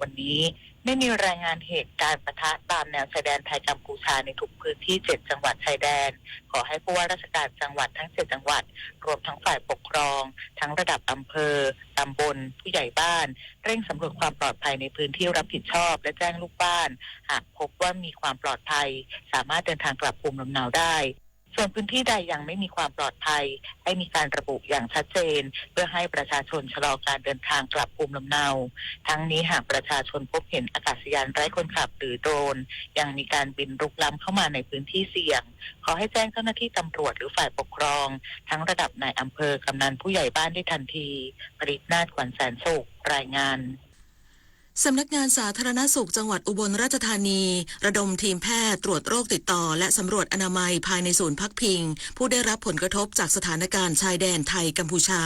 วันนี้ไม่มีรายงานเหตุการณ์ปะทะตามแนวชายแดนไทยกัมพูชาในทุกพื้นที่เจ็ดจังหวัดชายแดน ขอให้ผู้ว่าราชการจังหวัดทั้งเจ็ดจังหวัด รวมทั้งฝ่ายปกครอง ทั้งระดับอำเภอ ตำบล ผู้ใหญ่บ้าน เร่งสำรวจความปลอดภัยในพื้นที่รับผิดชอบ และแจ้งลูกบ้าน หากพบว่ามีความปลอดภัย สามารถเดินทางกลับภูมิลำเนาได้ ส่วนพื้นที่ใดยังไม่มีความปลอดภัย ให้มีการระบุอย่างชัดเจน เพื่อให้ประชาชนชะลอการเดินทางกลับภูมิลำเนา ทั้งนี้หากประชาชนพบเห็นอากาศยานไร้คนขับหรือโดรน ยังมีการบินรุกล้ำเข้ามาในพื้นที่เสี่ยง ขอให้แจ้งเจ้าหน้าที่ตำรวจหรือฝ่ายปกครอง ทั้งระดับนายอำเภอ กำนัน ผู้ใหญ่บ้านได้ทันที ปริตนาถ ขวัญแสนสุข รายงาน สำนักงานสาธารณสุขจังหวัดอุบลราชธานี ระดมทีมแพทย์ตรวจโรคติดต่อและสำรวจอนามัยภายในศูนย์พักพิงผู้ได้รับผลกระทบจากสถานการณ์ชายแดนไทยกัมพูชา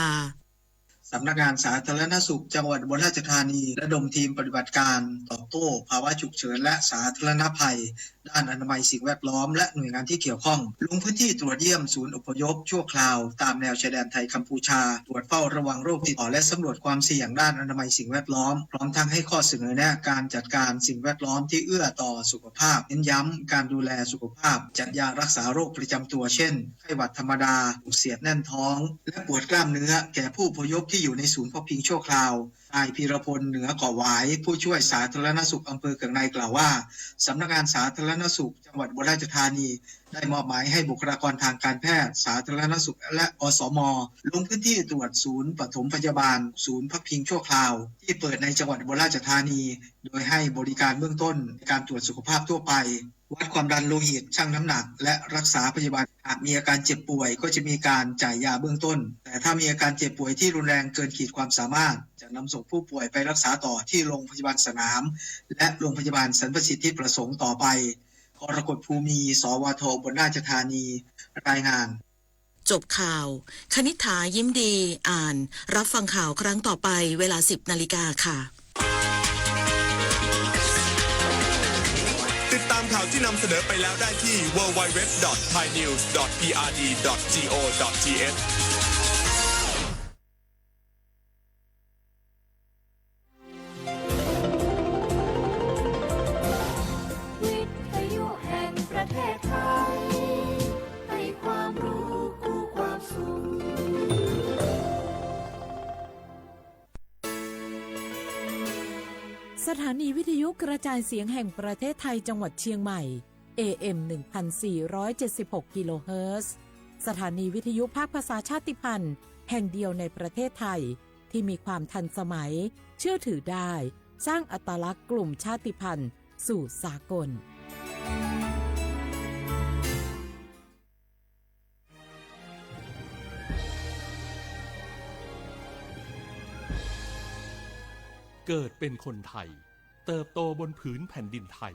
สำนักงานสาธารณสุขจังหวัดอุบลราชธานี ระดมทีมปฏิบัติการตอบโต้ภาวะฉุกเฉินและสาธารณภัยด้านอนามัยสิ่งแวดล้อมและหน่วยงานที่เกี่ยวข้อง ลงพื้นที่ตรวจเยี่ยมศูนย์อพยพชั่วคราวตามแนวชายแดนไทยกัมพูชา ตรวจเฝ้าระวังโรคติดต่อและสำรวจความเสี่ยงด้านอนามัยสิ่งแวดล้อม พร้อมทั้งให้ข้อเสนอแนะการจัดการสิ่งแวดล้อมที่เอื้อต่อสุขภาพ เน้นย้ำการดูแลสุขภาพ จัดยารักษาโรคประจำตัวเช่น ไข้หวัดธรรมดา จุกเสียดแน่นท้อง และปวดกล้ามเนื้อ แก่ผู้อพยพที่อยู่ในศูนย์พักพิงชั่วคราว นายพีรพล เหนือเกาะหวาย ผู้ช่วยสาธารณสุขอำเภอเกือกในกล่าวว่า สำนักงานสาธารณสุขจังหวัดอุบลราชธานี ได้มอบหมายให้บุคลากรทางการแพทย์ สาธารณสุข และ อสม ลงพื้นที่ตรวจศูนย์ปฐมพยาบาล ศูนย์พักพิงชั่วคราว ที่เปิดในจังหวัดอุบลราชธานี โดยให้บริการเบื้องต้นในการตรวจสุขภาพทั่วไป วัดความดันโลหิต ชั่งน้ำหนัก และรักษาพยาบาล หากมีอาการเจ็บป่วยก็จะมีการจ่ายยาเบื้องต้น แต่ถ้ามีอาการเจ็บป่วยที่รุนแรงเกินขีดความสามารถ จะนำส่งผู้ป่วยไปรักษาต่อที่โรงพยาบาลสนาม และโรงพยาบาลสรรพสิทธิประสงค์ต่อไป กรกฎ ภูมี สวท อุบลราชธานี รายงาน จบข่าว คณิษฐา ยิ้มดี อ่าน รับฟังข่าวครั้งต่อไป เวลา สิบนาฬิกาค่ะ ติดตามข่าวที่นำเสนอไปแล้วได้ที่ ดับเบิลยู ดับเบิลยู ดับเบิลยู ดอท ไทยนิวส์ ดอท พีอาร์ดี ดอท จี โอ ดอท ที เอช วิทยุแห่งประเทศไทย ให้ความรู้คู่ความสุข สถานีวิทยุกระจายเสียงแห่งประเทศไทยจังหวัดเชียงใหม่ เอ เอ็ม หนึ่งพันสี่ร้อยเจ็ดสิบหก กิโลเฮิรตซ์ สถานีวิทยุภาคภาษาชาติพันธุ์แห่งเดียวในประเทศไทย ที่มีความทันสมัย เชื่อถือได้ สร้างอัตลักษณ์กลุ่มชาติพันธุ์สู่สากล เกิดเป็นคนไทย เติบโตบนผืนแผ่นดินไทย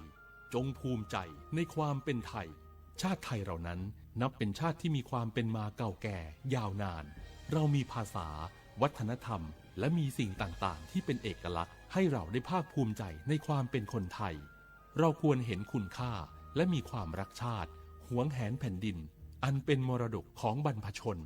จงภูมิใจในความเป็นไทย ชาติไทยเรานั้นนับเป็นชาติที่มีความเป็นมาเก่าแก่ยาวนาน เรามีภาษา วัฒนธรรม และมีสิ่งต่างๆ ที่เป็นเอกลักษณ์ให้เราได้ภาคภูมิใจในความเป็นคนไทย เราควรเห็นคุณค่าและมีความรักชาติ หวงแหนแผ่นดิน อันเป็นมรดกของบรรพชน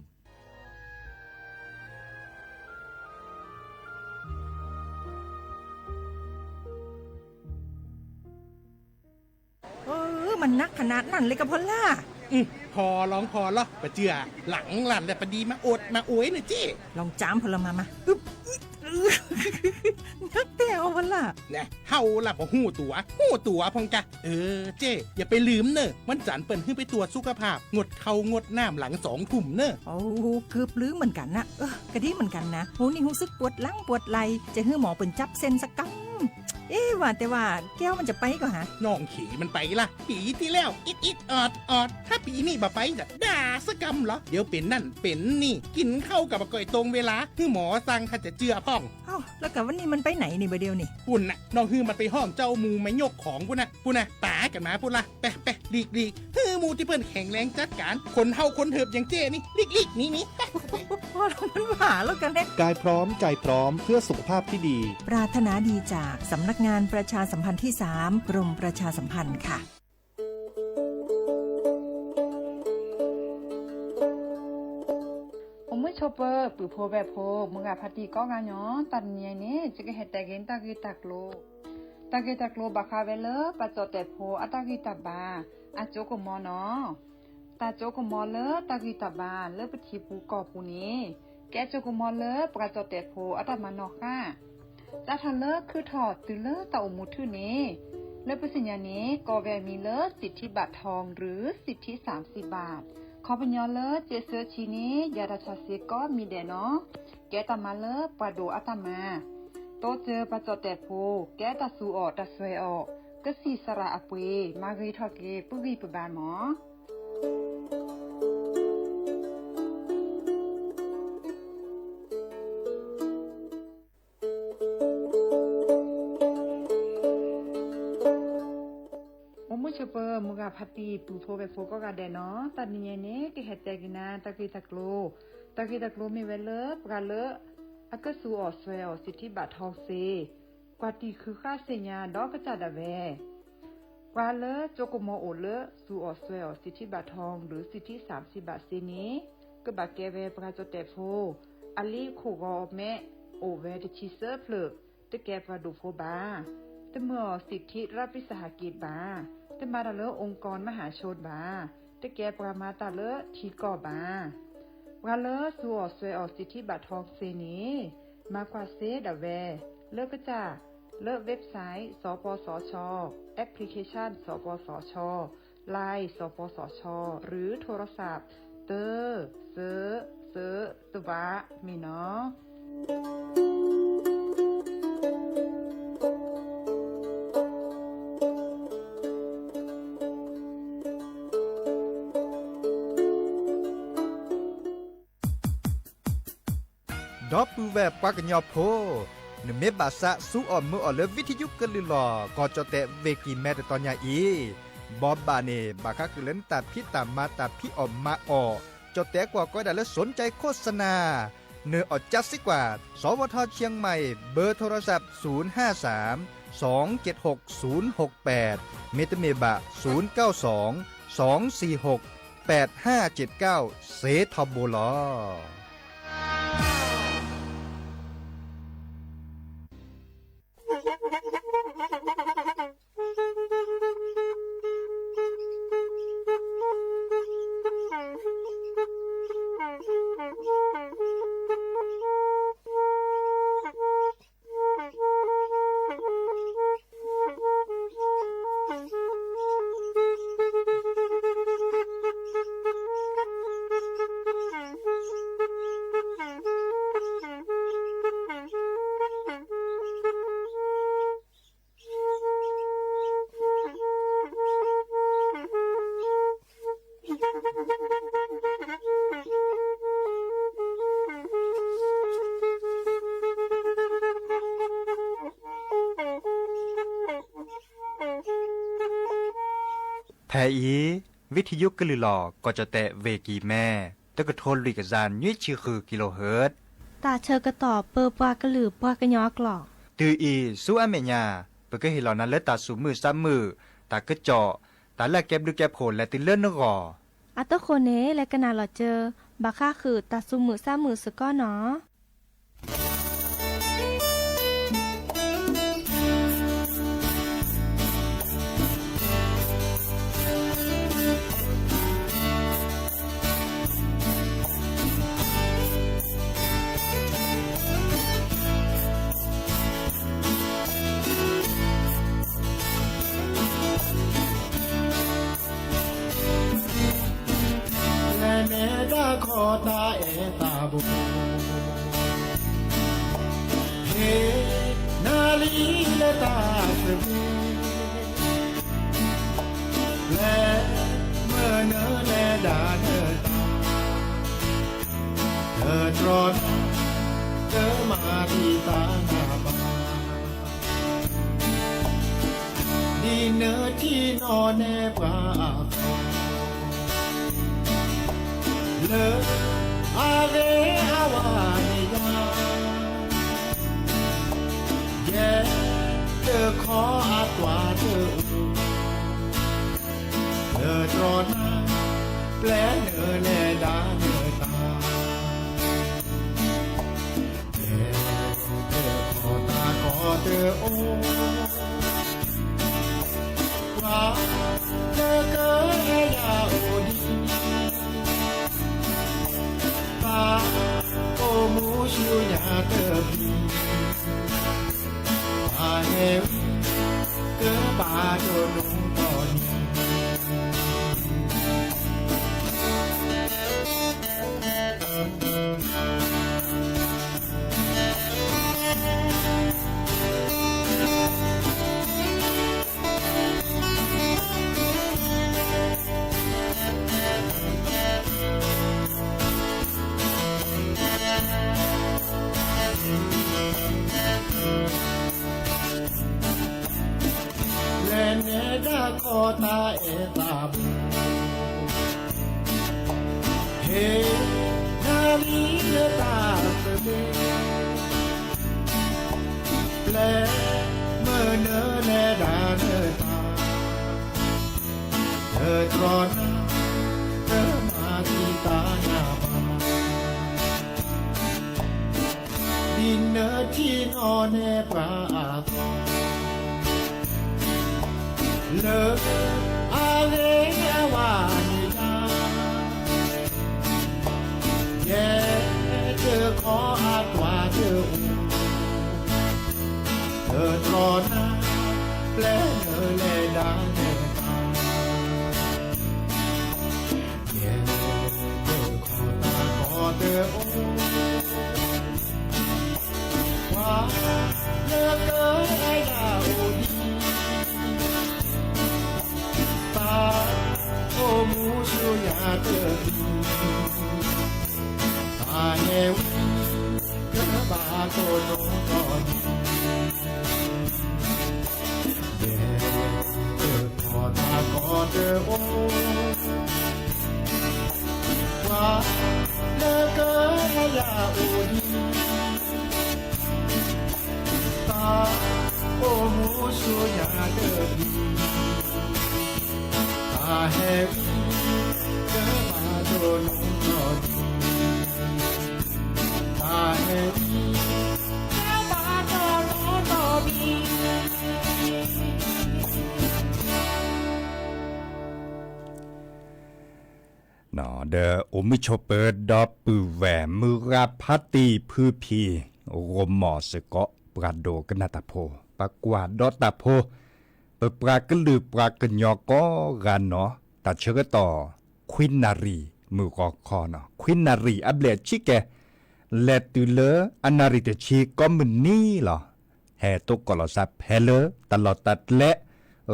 เออ มันนักขนาดนั้นเลยกะพอลล่า อืม พอลองพอลอ ปะเจือ หลังหลั่นแหละปะดีมาโอดมาโอยเน่อเจ้ ลองจามพอลล่ามา มา อึ๊บ นักแต๊อพอลล่า แน่ เฮาล่ะบ่ฮู้ตั๋ว ฮู้ตั๋วพ่องกะ เออ เจ้ อย่าไปลืมเน่อ วันจันทร์เปิ้นหื้อไปตรวจสุขภาพ งดข้าวงดน้ำหลังสองทุ่มเน่อ โอ้ เกือบลืมเหมือนกันนะ เออ กะดีเหมือนกันนะ โห นี่ฮู้สึกปวดหลังปวดไหล่ จะหื้อหมอเปิ้นจับเส้นสักกำ เอ๊ะ ว่าแต่ว่าแก้วมันจะไปก่อฮะ น้องเขยมันไปละ ปีตี้แล้ว อิดอิดออดออด ถ้าปีนี้บ่ไปจะด่าสักกำเหรอ เดี๋ยวเป๋นนั่นเป๋นนี่ กินข้าวก็บ่ค่อยตรงเวลา หื้อหมอสั่งถ้าจะเจือพ่อง เอ้า แล้วกะวันนี้มันไปไหนนี่บ่าเดี่ยวนี่ ปุ้นน่ะ น้องหื้อมันไปฮ้องเจ้าหมู่มายกของปุ้นน่ะ ปุ้นน่ะ ป๋ากั๋นมาปุ้นละ ไปไป หลีกหลีก หื้อหมู่ตี้เปิ้นแข็งแรงจัดก๋าน คนเฒ่าคนเถิบอย่างเจ้นี่ หลีกหลีก หนีหนี ไป พอแล้วมันหาแล้วกันเนี่ย กายพร้อมใจพร้อมเพื่อสุขภาพที่ดี ปรารถนาดีจากสำนักงานประชาสัมพันธ์ที่สาม กรมประชาสัมพันธ์ค่ะ ผมเมื่อ ဆိၣ်ပၢၢ်ပုၢ်ဖိဝဲၢ်ဖိ မုၢ်ဂၤဖါတံၢ်ကိးဂၤညီ, တၢ်တနံၤအံၤန့ၣ် ယကဟဲတဲက့ၤတၢ်ဂ့ၢ်တၢ်ကျိၤ, တၢ်ဂ့ၢ်တၢ်ကျိၤဘၣ်ဃးဝဲလၢ ပှၤကၠီၣ်တဲာ်ဖိအတၢ်ဂံၢ်တၢ်ဘါ အကၠိကမီၤနီၤ. တၢ်ကၠိကမီၤလၢတၢ်ဂံၢ်တၢ်ဘါလၢပထံပူၤကီၢ်ပူၤန့ၣ် ကဲကၠိကမီၤလၢပှၤကၠီၣ်တဲာ်ဖိအတၢ်မၤနီၣ်ဃာ် စးထီၣ်လၢခုၣ်ထီၣ်တုၤလၢတၢ်အိၣ်မူထူၣ်န့ၣ်, လၢပသ့ၣ်ညါန့ၣ် ကိးဝဲအမံၤလၢ สิทธิบัตรทอง หรือ สิทธิสามสิบบาท, ခီပညီလၢ စ့းစၢဆံန့ၣ်ယၤတၢ်ဆါစ့ကိးမံၤဒဲးနီၤ, ကဲတၢ်မၤလၢပှၤဒိၣ်အတၢ်မၤ, တိစၢၤပှၤကၠီၣ်တဲာ်ဖိ ကဲတၢ်သူအီၤတၢ်စွဲအီၤ, ကစံၣ်စရၣ်အပှ့ၤ မၤဂ့ၤထီၣ်က့ၤပုၢ်ဂံၢ်ပဘါမး. အိၣ်မုာ်ဆိၣ်ပၢၢ်မုၢ်ဂၤဖါတံၢ်ပုၢ်ဖိဝဲၢ်ဖိကိးဂၤဒဲးနီၤ, တၢ်တနံၤအံၤန့ၣ် ကဟဲတဲက့ၤနၤတၢ်ဂ့ၢ်တၢ်ကျိၤ, တၢ်ဂ့ၢ်တၢ်ကျိၤမ့ၢ်ဝဲလၢ ပှၤလၢအကသူအီၤစွဲအီၤ สิทธิบัตรทอง စ့ ကွၢ်တံၢ်ဃုဃၣ်သ့ၣ်ညါဒီးကစၢ်ဒၣ်ဝဲ ပှၤလၢကၠိကမီၤအိၣ်လၢသူအီၤစွဲအီၤ สิทธิบัตรทอง หรือ สิทธิสามสิบบาท စ့န့ၣ် ကဘၣ်ကဲဝဲပှၤကၠီၣ်တဲာ်ဖိ, အလံာ်ခိၣ်ဂီၤမဲ အိၣ်ဝဲတဆံသၢဖျၢၣ်, တကဲပှၤဒိၣ်ဖိဘၣ်, တမၢအီၤ สิทธิรัฐวิสาหกิจ ဘၣ်, တမၤတၢ်လၢ องค์กรมหาชน ဘၣ်, တကဲပှၤမၤတၢ်လၢထံကီၢ်ဘၣ်. ပှၤလၢသူအီၤစွဲအီၤ สิทธิบัตรทอง စ့န့ၣ် မၤကွၢ်စ့ဒၣ်ဝဲ လၢကစၢ် လၢ website စပစချ, application စပစချ, Line စပစချ หรือโทรศัพท์ တၢ စၢ စၢ တဝး မ့ၢ်နီၤ. ဒီပုၢ်ဝဲၢ်ပှၤကညီဖိ, နမ့ၢ်ဘၣ်သးစူအီၣ်မုာ်အီၣ်လၢ ဝံထယုကလုၢ်လီၤ ကီၢ်ကၠီၣ်တဲာ်ဝ့ၢ်ကံၤမဲ တတီၤညါအံၤ, ဘီဘၣ်န့ၣ် ဘၣ်ဃးဃုာ်လၢနတၢ်ဖံးတၢ်မၤတၢ်ဖံးအီၣ်မၤအီၣ်, ကၠီၣ်တဲာ်ကွၢ်ကီဒၣ်လၢ สนใจโฆษณา နအီၣ်ကၠါစ့ကွၢ် สวทเชียงใหม่ เบอร์โทรศัพท์ ศูนย์ห้าสาม สองเจ็ดหก ศูนย์หกแปด မ့တမ့ၢ်ဘၣ် ศูนย์เก้าสอง สองสี่หก แปดห้าเจ็ดเก้า စ့ထီဘိလီၤ. ဖဲအံၤ ဝံထယုကလုၢ်လီၤ ကီၢ်ကၠီၣ်တဲာ်ဝ့ၢ်ကံၤမဲ တကထိလွံၢ်ကယၤ နွံဆံဃု kilohertz တၢ်ဆၢကတီၢ်ပၢပှၤကလုာ်ပှၤကညီအကျိာ်, တုၤအံၤဆူအမဲာ်ညါ ပကဟ့ၣ်လီၤနၤလၢတၢ်သူၣ်မုာ်သးမုာ်, တၢ်ကစီၣ်, တၢ်လၢအကဲဘျုးကဲဖှိၣ်လဲၤတုၤလၢနဂီၢ်. အတဃိန့ၣ် လဲၤကနၣ်လီၤစၢၤ ဘၣ်ဃးဃုာ်တၢ်သူၣ်မုာ်သးမုာ်စ့ၢ်ကီးနီၤ. လဲၤနဲၣ်တၢ်ခီတၢ်အဲၣ်တၢ်ဘိ, ဟ့ၣ်နၤလံလၢတၢ်သဘျ့, လဲၤမုာ်နုာ်လဲၤဒၣ်နတၢ်, တတြီနၤ တမၤဒံးတၢ်နၢ်ဘၣ် ဒ်နထံၣ်နီၣ်နဲပှၤအသီ, လၢအဂ့ၤအဝါန့ၣ်ယၤ, ယဲတခီအကွၢ်တအိၣ်, တတြီနၤ ပျဲနုာ်လဲၤဒၣ်နတၢ် အိၣ်, ပှၤလၢကအဲၣ်ယၤအိၣ်ဒံး, ဘၣ်အိၣ်မူဆူညါတဘျီ, ပှၤဟဲဝံကဘၣ်ဒိၣ်ဒိၣ်ထီၣ်န့ၣ် လဲၤနဲဒၣ်ခီတၢ်အဲၣ်တၢ်ပူၤ, ဟ့ၣ်နၤလံလၢတၢ်သဘျ့, ပျဲမုၢ်နၤလဲၤဒၣ်နတၢ်, တတြီနၤ, တမၤသံသးနၤဘၣ်. ဒ်နထံၣ်နီၣ်နဲပှၤအသီ, လၢအဂ့ၤအဝါန့ၣ်ဒၣ်, ယဲတခီအကွၢ်တအိၣ်, တတြီနၤ, ပျဲနၤလဲၤဒၣ်နတၢ်, ယဲတခီတၢ်ကီတအိၣ်, ပှၤလၢကအဲၣ်ယၤအိၣ်ဒံး, ဘၣ်အိၣ်မူဆူညါတဘျီ, တၢ်ဟဲဝံကဘၣ်ဒိၣ်ဒိၣ်ထီၣ်န့ၣ်, ယဲတခီတၢ်ကီတအိၣ်, ပှၤလၢကအဲၣ်ယၤအိၣ်ဒံး, ဘၣ်အိၣ်မူဆူညါတဘျီ, တၢ်ဟဲဝံကဘၣ်ဒိၣ်ဒိၣ်ထီၣ်န့ၣ်, တၢ်ဟဲဝံ ဒီးအိၣ်မုာ်ဆိးပၢၤ ဒီပုၢ်ဝဲၢ်မုၢ်ဂၤဖးတံၢ်ဖုဖံ, ဂီၤမီၤစ့ၢ်ကီး ပှၤဒိကနၣ်တၢ်ဖိ, ပှၤကွၢ်ဒီးတၢ်ဖိ, ပပှၤကလုာ်ပှၤကညီကိးဂၤနီၤ, တၢ်ဆၢကတီၢ် ခွံနၣ်ရံၣ်မုၢ်ဂီၤခီနီၤ, ခွံနၣ်ရံၣ်အဘျဲၣ်ဆံကဲ, လဲၤတုၤလၢအနၣ်ရံၣ်တဆံကိးမုၢ်နံၤလီၤ. ဟဲတိကိးလီၤစၢ်ဖဲလၢတၢ်လီၢ်တၢ်ကျဲ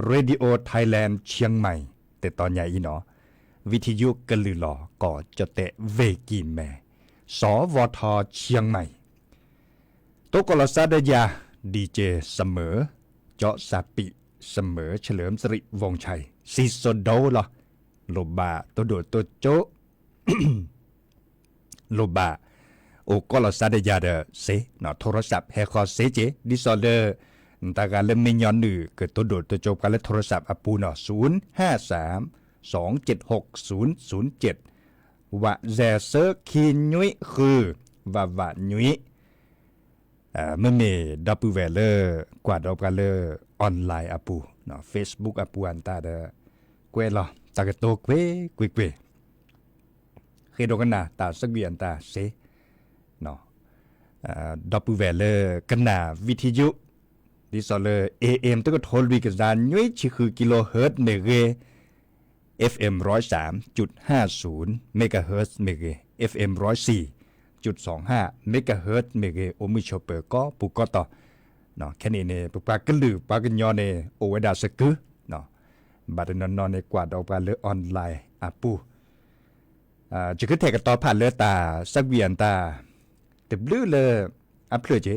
Radio Thailand Chiang Mai တတီၤညါအံၤနီၤ, ဝံထံယိကလုာ်လီၤ ကီၢ်ကၠီၣ်တဲၣ်ဝ့ၢ်ကံၢ်မဲ, စီၤဝီၤထီ Chiang Mai, တိကိးလီၤစၢ်ဒီးယၤ DJ စမၢၤ, ကၠီစၢ်ပံး, စမၢၤ เฉลิมสิริวงศ์ชัย, စံၣ်စိၤဒိလီၤ, လိၣ်ဘၣ်တိၢ်ဒိၣ်တိၢ်ကၠိ လိၣ်ဘၣ် အိၣ်ကိးလီၤစၢ်ဒီးယၤဒီးစ့, ထိရစးဟဲဃီၤစ့က့ၤ ဒ်သိးလၢ နတၢ်ဂၤလၢမ့ၢ်ညီနုၢ် ကတိၤဒိၣ်တိၤကၠိပှၤလၢထိရစးအပူၤနီၤ, ศูนย์ห้าสาม สองเจ็ดหก ศูนย์ศูนย์เจ็ด, ဝးစဲးဆၢခံနွံဃု ဝးဝးနွံ မ့မ့ၢ်ဒီပုၢ်ဝဲၢ်လၢ ကွၢ်ဒီးပှၤလၢ online အပူၤ, Facebook အပူၤအတၢ်ဒီး ကွဲးလီၤ တၢ်ကတိၤကွ့ၢ်ကွ့ၢ်ကွ့ၢ်, ဃ့ဒိကနၣ်တၢ်ဆၢကွံာ်အတၢ်စ့, ဒီပုၢ်ဝဲၢ်လၢကနၣ် ဝံထံယိ ဒ်သိးလၢ AM တကထိလွံၢ်ကယၤနွံဆံဃု kilohertz မ့ၢ်ဂ့ၤ, FM ร้อยสามจุดห้าศูนย์ megahertz မ့ၢ်ဂ့ၤ, FM ร้อยสี่จุดสองห้า megahertz မ့ၢ်ဂ့ၤ, အိၣ်မုာ်ဆိးပၢၤကိးပူၤကိးတီၤ, ခဲန့ၣ်န့ၣ် ပပှၤကလုာ်ပှၤကညီန့ၣ် အိၣ်ဝဲဒၣ်စကု, ဘၣ်တနီၤနီၤန့ၣ် ကွၢ်ဒီးပှၤလၢ online အပူၤ, ယကထဲးကတီၤဖးလၢတၢ်ဆၢကွံာ်အတၢ် တဘျုးလၢအဖျၢၣ်က့ၤ,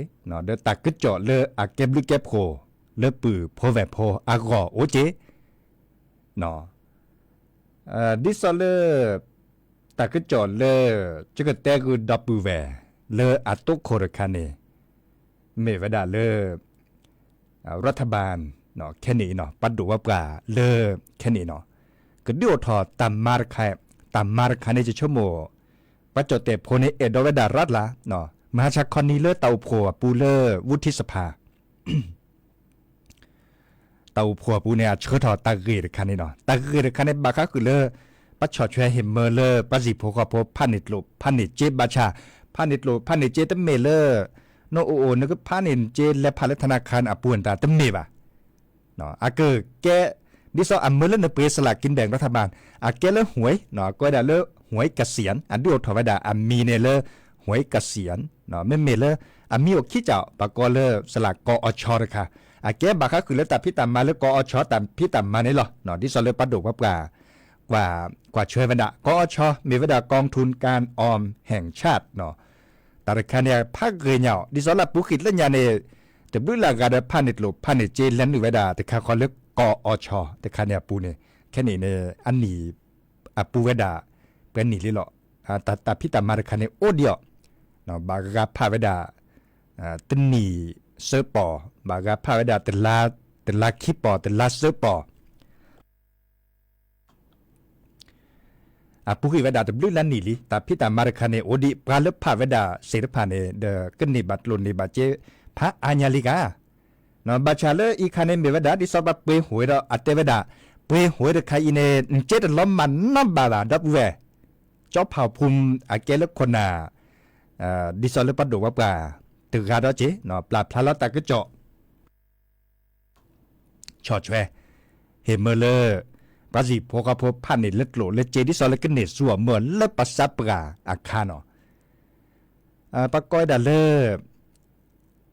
ဒီးတၢ်ကစီၣ်လၢအကဲဘျုးကဲဖှိၣ်လၢပုၢ်ဖိဝဲၢ်ဖိအဂီၢ်အိၣ်က့ၤ, ဒ်သိးလၢ တၢ်ကစီၣ်လၢ ယကတဲဃုာ်ဒီပုၢ်ဝဲၢ် လၢအတိခိၣ်တခါန့ၣ် မ့ၢ်ဝဲဒၣ်လၢ รัฐบาล ခဲန့ၣ်နီၤ ပှၤဒိၣ်ဝဲပှၤလၢ ခဲန့ၣ်နီၤ ကဒုးအိၣ်ထီၣ်တၢ်မၤတခါ, တၢ်မၤတခါန့ၣ် ယဆိကမိၣ် ပှၤကၠီၣ်တဲၣ်ဖိန့ၣ် အဲၣ်ဒိးဝဲဒၣ်ရၢၣ်လၢ်, မဟါဆါခီနံၤလၢတၢ်အိၣ်ဖှိၣ်အပူၤလၢ ဝူထံစဖၣ် တၢ်အိၣ်ဖှိၣ်အပူၤန့ၣ် အဆှၢထီၣ်တၢ်ဂ့ၢ်တခါန့ၣ်လီၤ. တၢ်ဂ့ၢ်တခါန့ၣ် ဘၣ်ဃးဃုာ်လၢ ပဆီၣ်ထွဲဟ့ၣ်မၢလၢပှၤဟံၣ်ဖိဃီဖိဖးန့ၢ်ကျိၣ်ဖးန့ၢ်စ့ဘၣ်ဆၣ်, ဖးန့ၢ်ကျိၣ်ဖးန့ၢ်စ့တမ့ၢ်လၢ နအိၣ်အိၣ်နကဖးန့ၢ်စ့လဲၤဖးလၢထနခၣ်အပူၤနတၢ်တမ့ၢ်ဘၣ်. အကကဲ ဒ်သိးအမၢလၢနပှ့ၤစလၢက့ၤဘဲၣ်လီၤထးမး, အကဲလၢ ဟွဲ ကိးဝဲဒၣ်လၢ ဟွဲကစံၣ်ယၣ်, အဒုးအိၣ်ထီၣ်ဝဲဒၣ်အမံၤန့ၣ်လၢ ဟွဲကစံၣ်ယၣ်, မ့မ့ၢ်လၢ အမံၤအိၣ်ခံကၠၢ် ပှၤကိးလၢ စလၢကီအီၤဆီတခါ, အကဲဘၣ်ဃးဃုာ်လၢတၢ်ဖံးတၢ်မၤလၢကီအီၤဆီတၢ်ဖံးတၢ်မၤန့ၣ်လီၤ. ဒ်သိးလၢပှၤဒိၣ်ပှၤပှၢ် ကွၢ်ဆှၢဝဲဒၣ် ကီအီၤဆီ မ့ၢ်ဝဲဒၣ် กองทุนการออมแห่งชาติ တၢ်တခါန့ၣ် ဖးဂ့ၤညါအီၤ ဒ်သိးလၢအပူၤဃံးလၢညါန့ၣ် တဘျုးလၢ်ဂၤဒီးဖးန့ၢ်ကျိၣ်ဖးန့ၢ်စ့လဲၤနုာ်ဝဲဒၣ်တခါဃီလၢကီအီၤဆီတခါန့ၣ်အပူၤန့ၣ် ခဲန့ၣ်န့ၣ် အနံၣ်အပူၤဝဲဒၣ် ပှဲၤနံၣ်လံလီၤ. တၢ်ဖံးတၢ်မၤတခါန့ၣ်အိၣ်ဒံးအီၤ ဘၣ်ဂၤဖးဝဲဒၣ် တနံၣ်ဆၢပီၢ်, ဘၣ်ဂၤဖးဝဲဒၣ် တလါခံပီၢ် တလါဆၢပီၢ် အပူၤဃံးဝဲဒၣ်တဘျုးလၢ်နံၣ်လံ. တၢ်ဖံးတၢ်မၤတခါန့ၣ် အိၣ်ဒံးပှၤလၢဖးဝဲဒၣ်စ့တဖၣ်န့ၣ် ဒီးကန့ၢ်ဘၣ်ကျိၣ်န့ၢ်ဘၣ်စ့ ဖးအါညါလံကါ. ဘၣ်ဆၣ်လၢအံၤခါန့ၣ်မ့ၢ်ဝဲဒၣ် ဒ်သိးပှၤပှ့ၤဟွဲဒီးအတဲဝဲဒၣ် ပှ့ၤဟွဲတခါအံၤန့ၣ် နစ့တလီၤမၢ်နီတဘးဘၣ် ဒီပုၢ်ဝဲၢ် ကၠီဖးဖူ အကဲလၢခိၣ်နၢ် ဒ်သိးလၢပှၤဒိၣ်ပှၤပှၢ် တဂၤဒီးက့ၤ ပျၢ်ဖျါလီၤတၢ်ကစီၣ် ဆီၣ်ထွဲ ဟ့ၣ်မၢလၢ ပှၤဟံၣ်ဖိဃီဖိဖးန့ၢ်လၢကျိၣ်လၢစ့ ဒ်သိးလၢကန့ၢ်ဆူၣ်အီၤမၢလၢပှၤစးပှၢ်အခါနီၤ. ပှၤကိးဝဲဒၣ်လၢ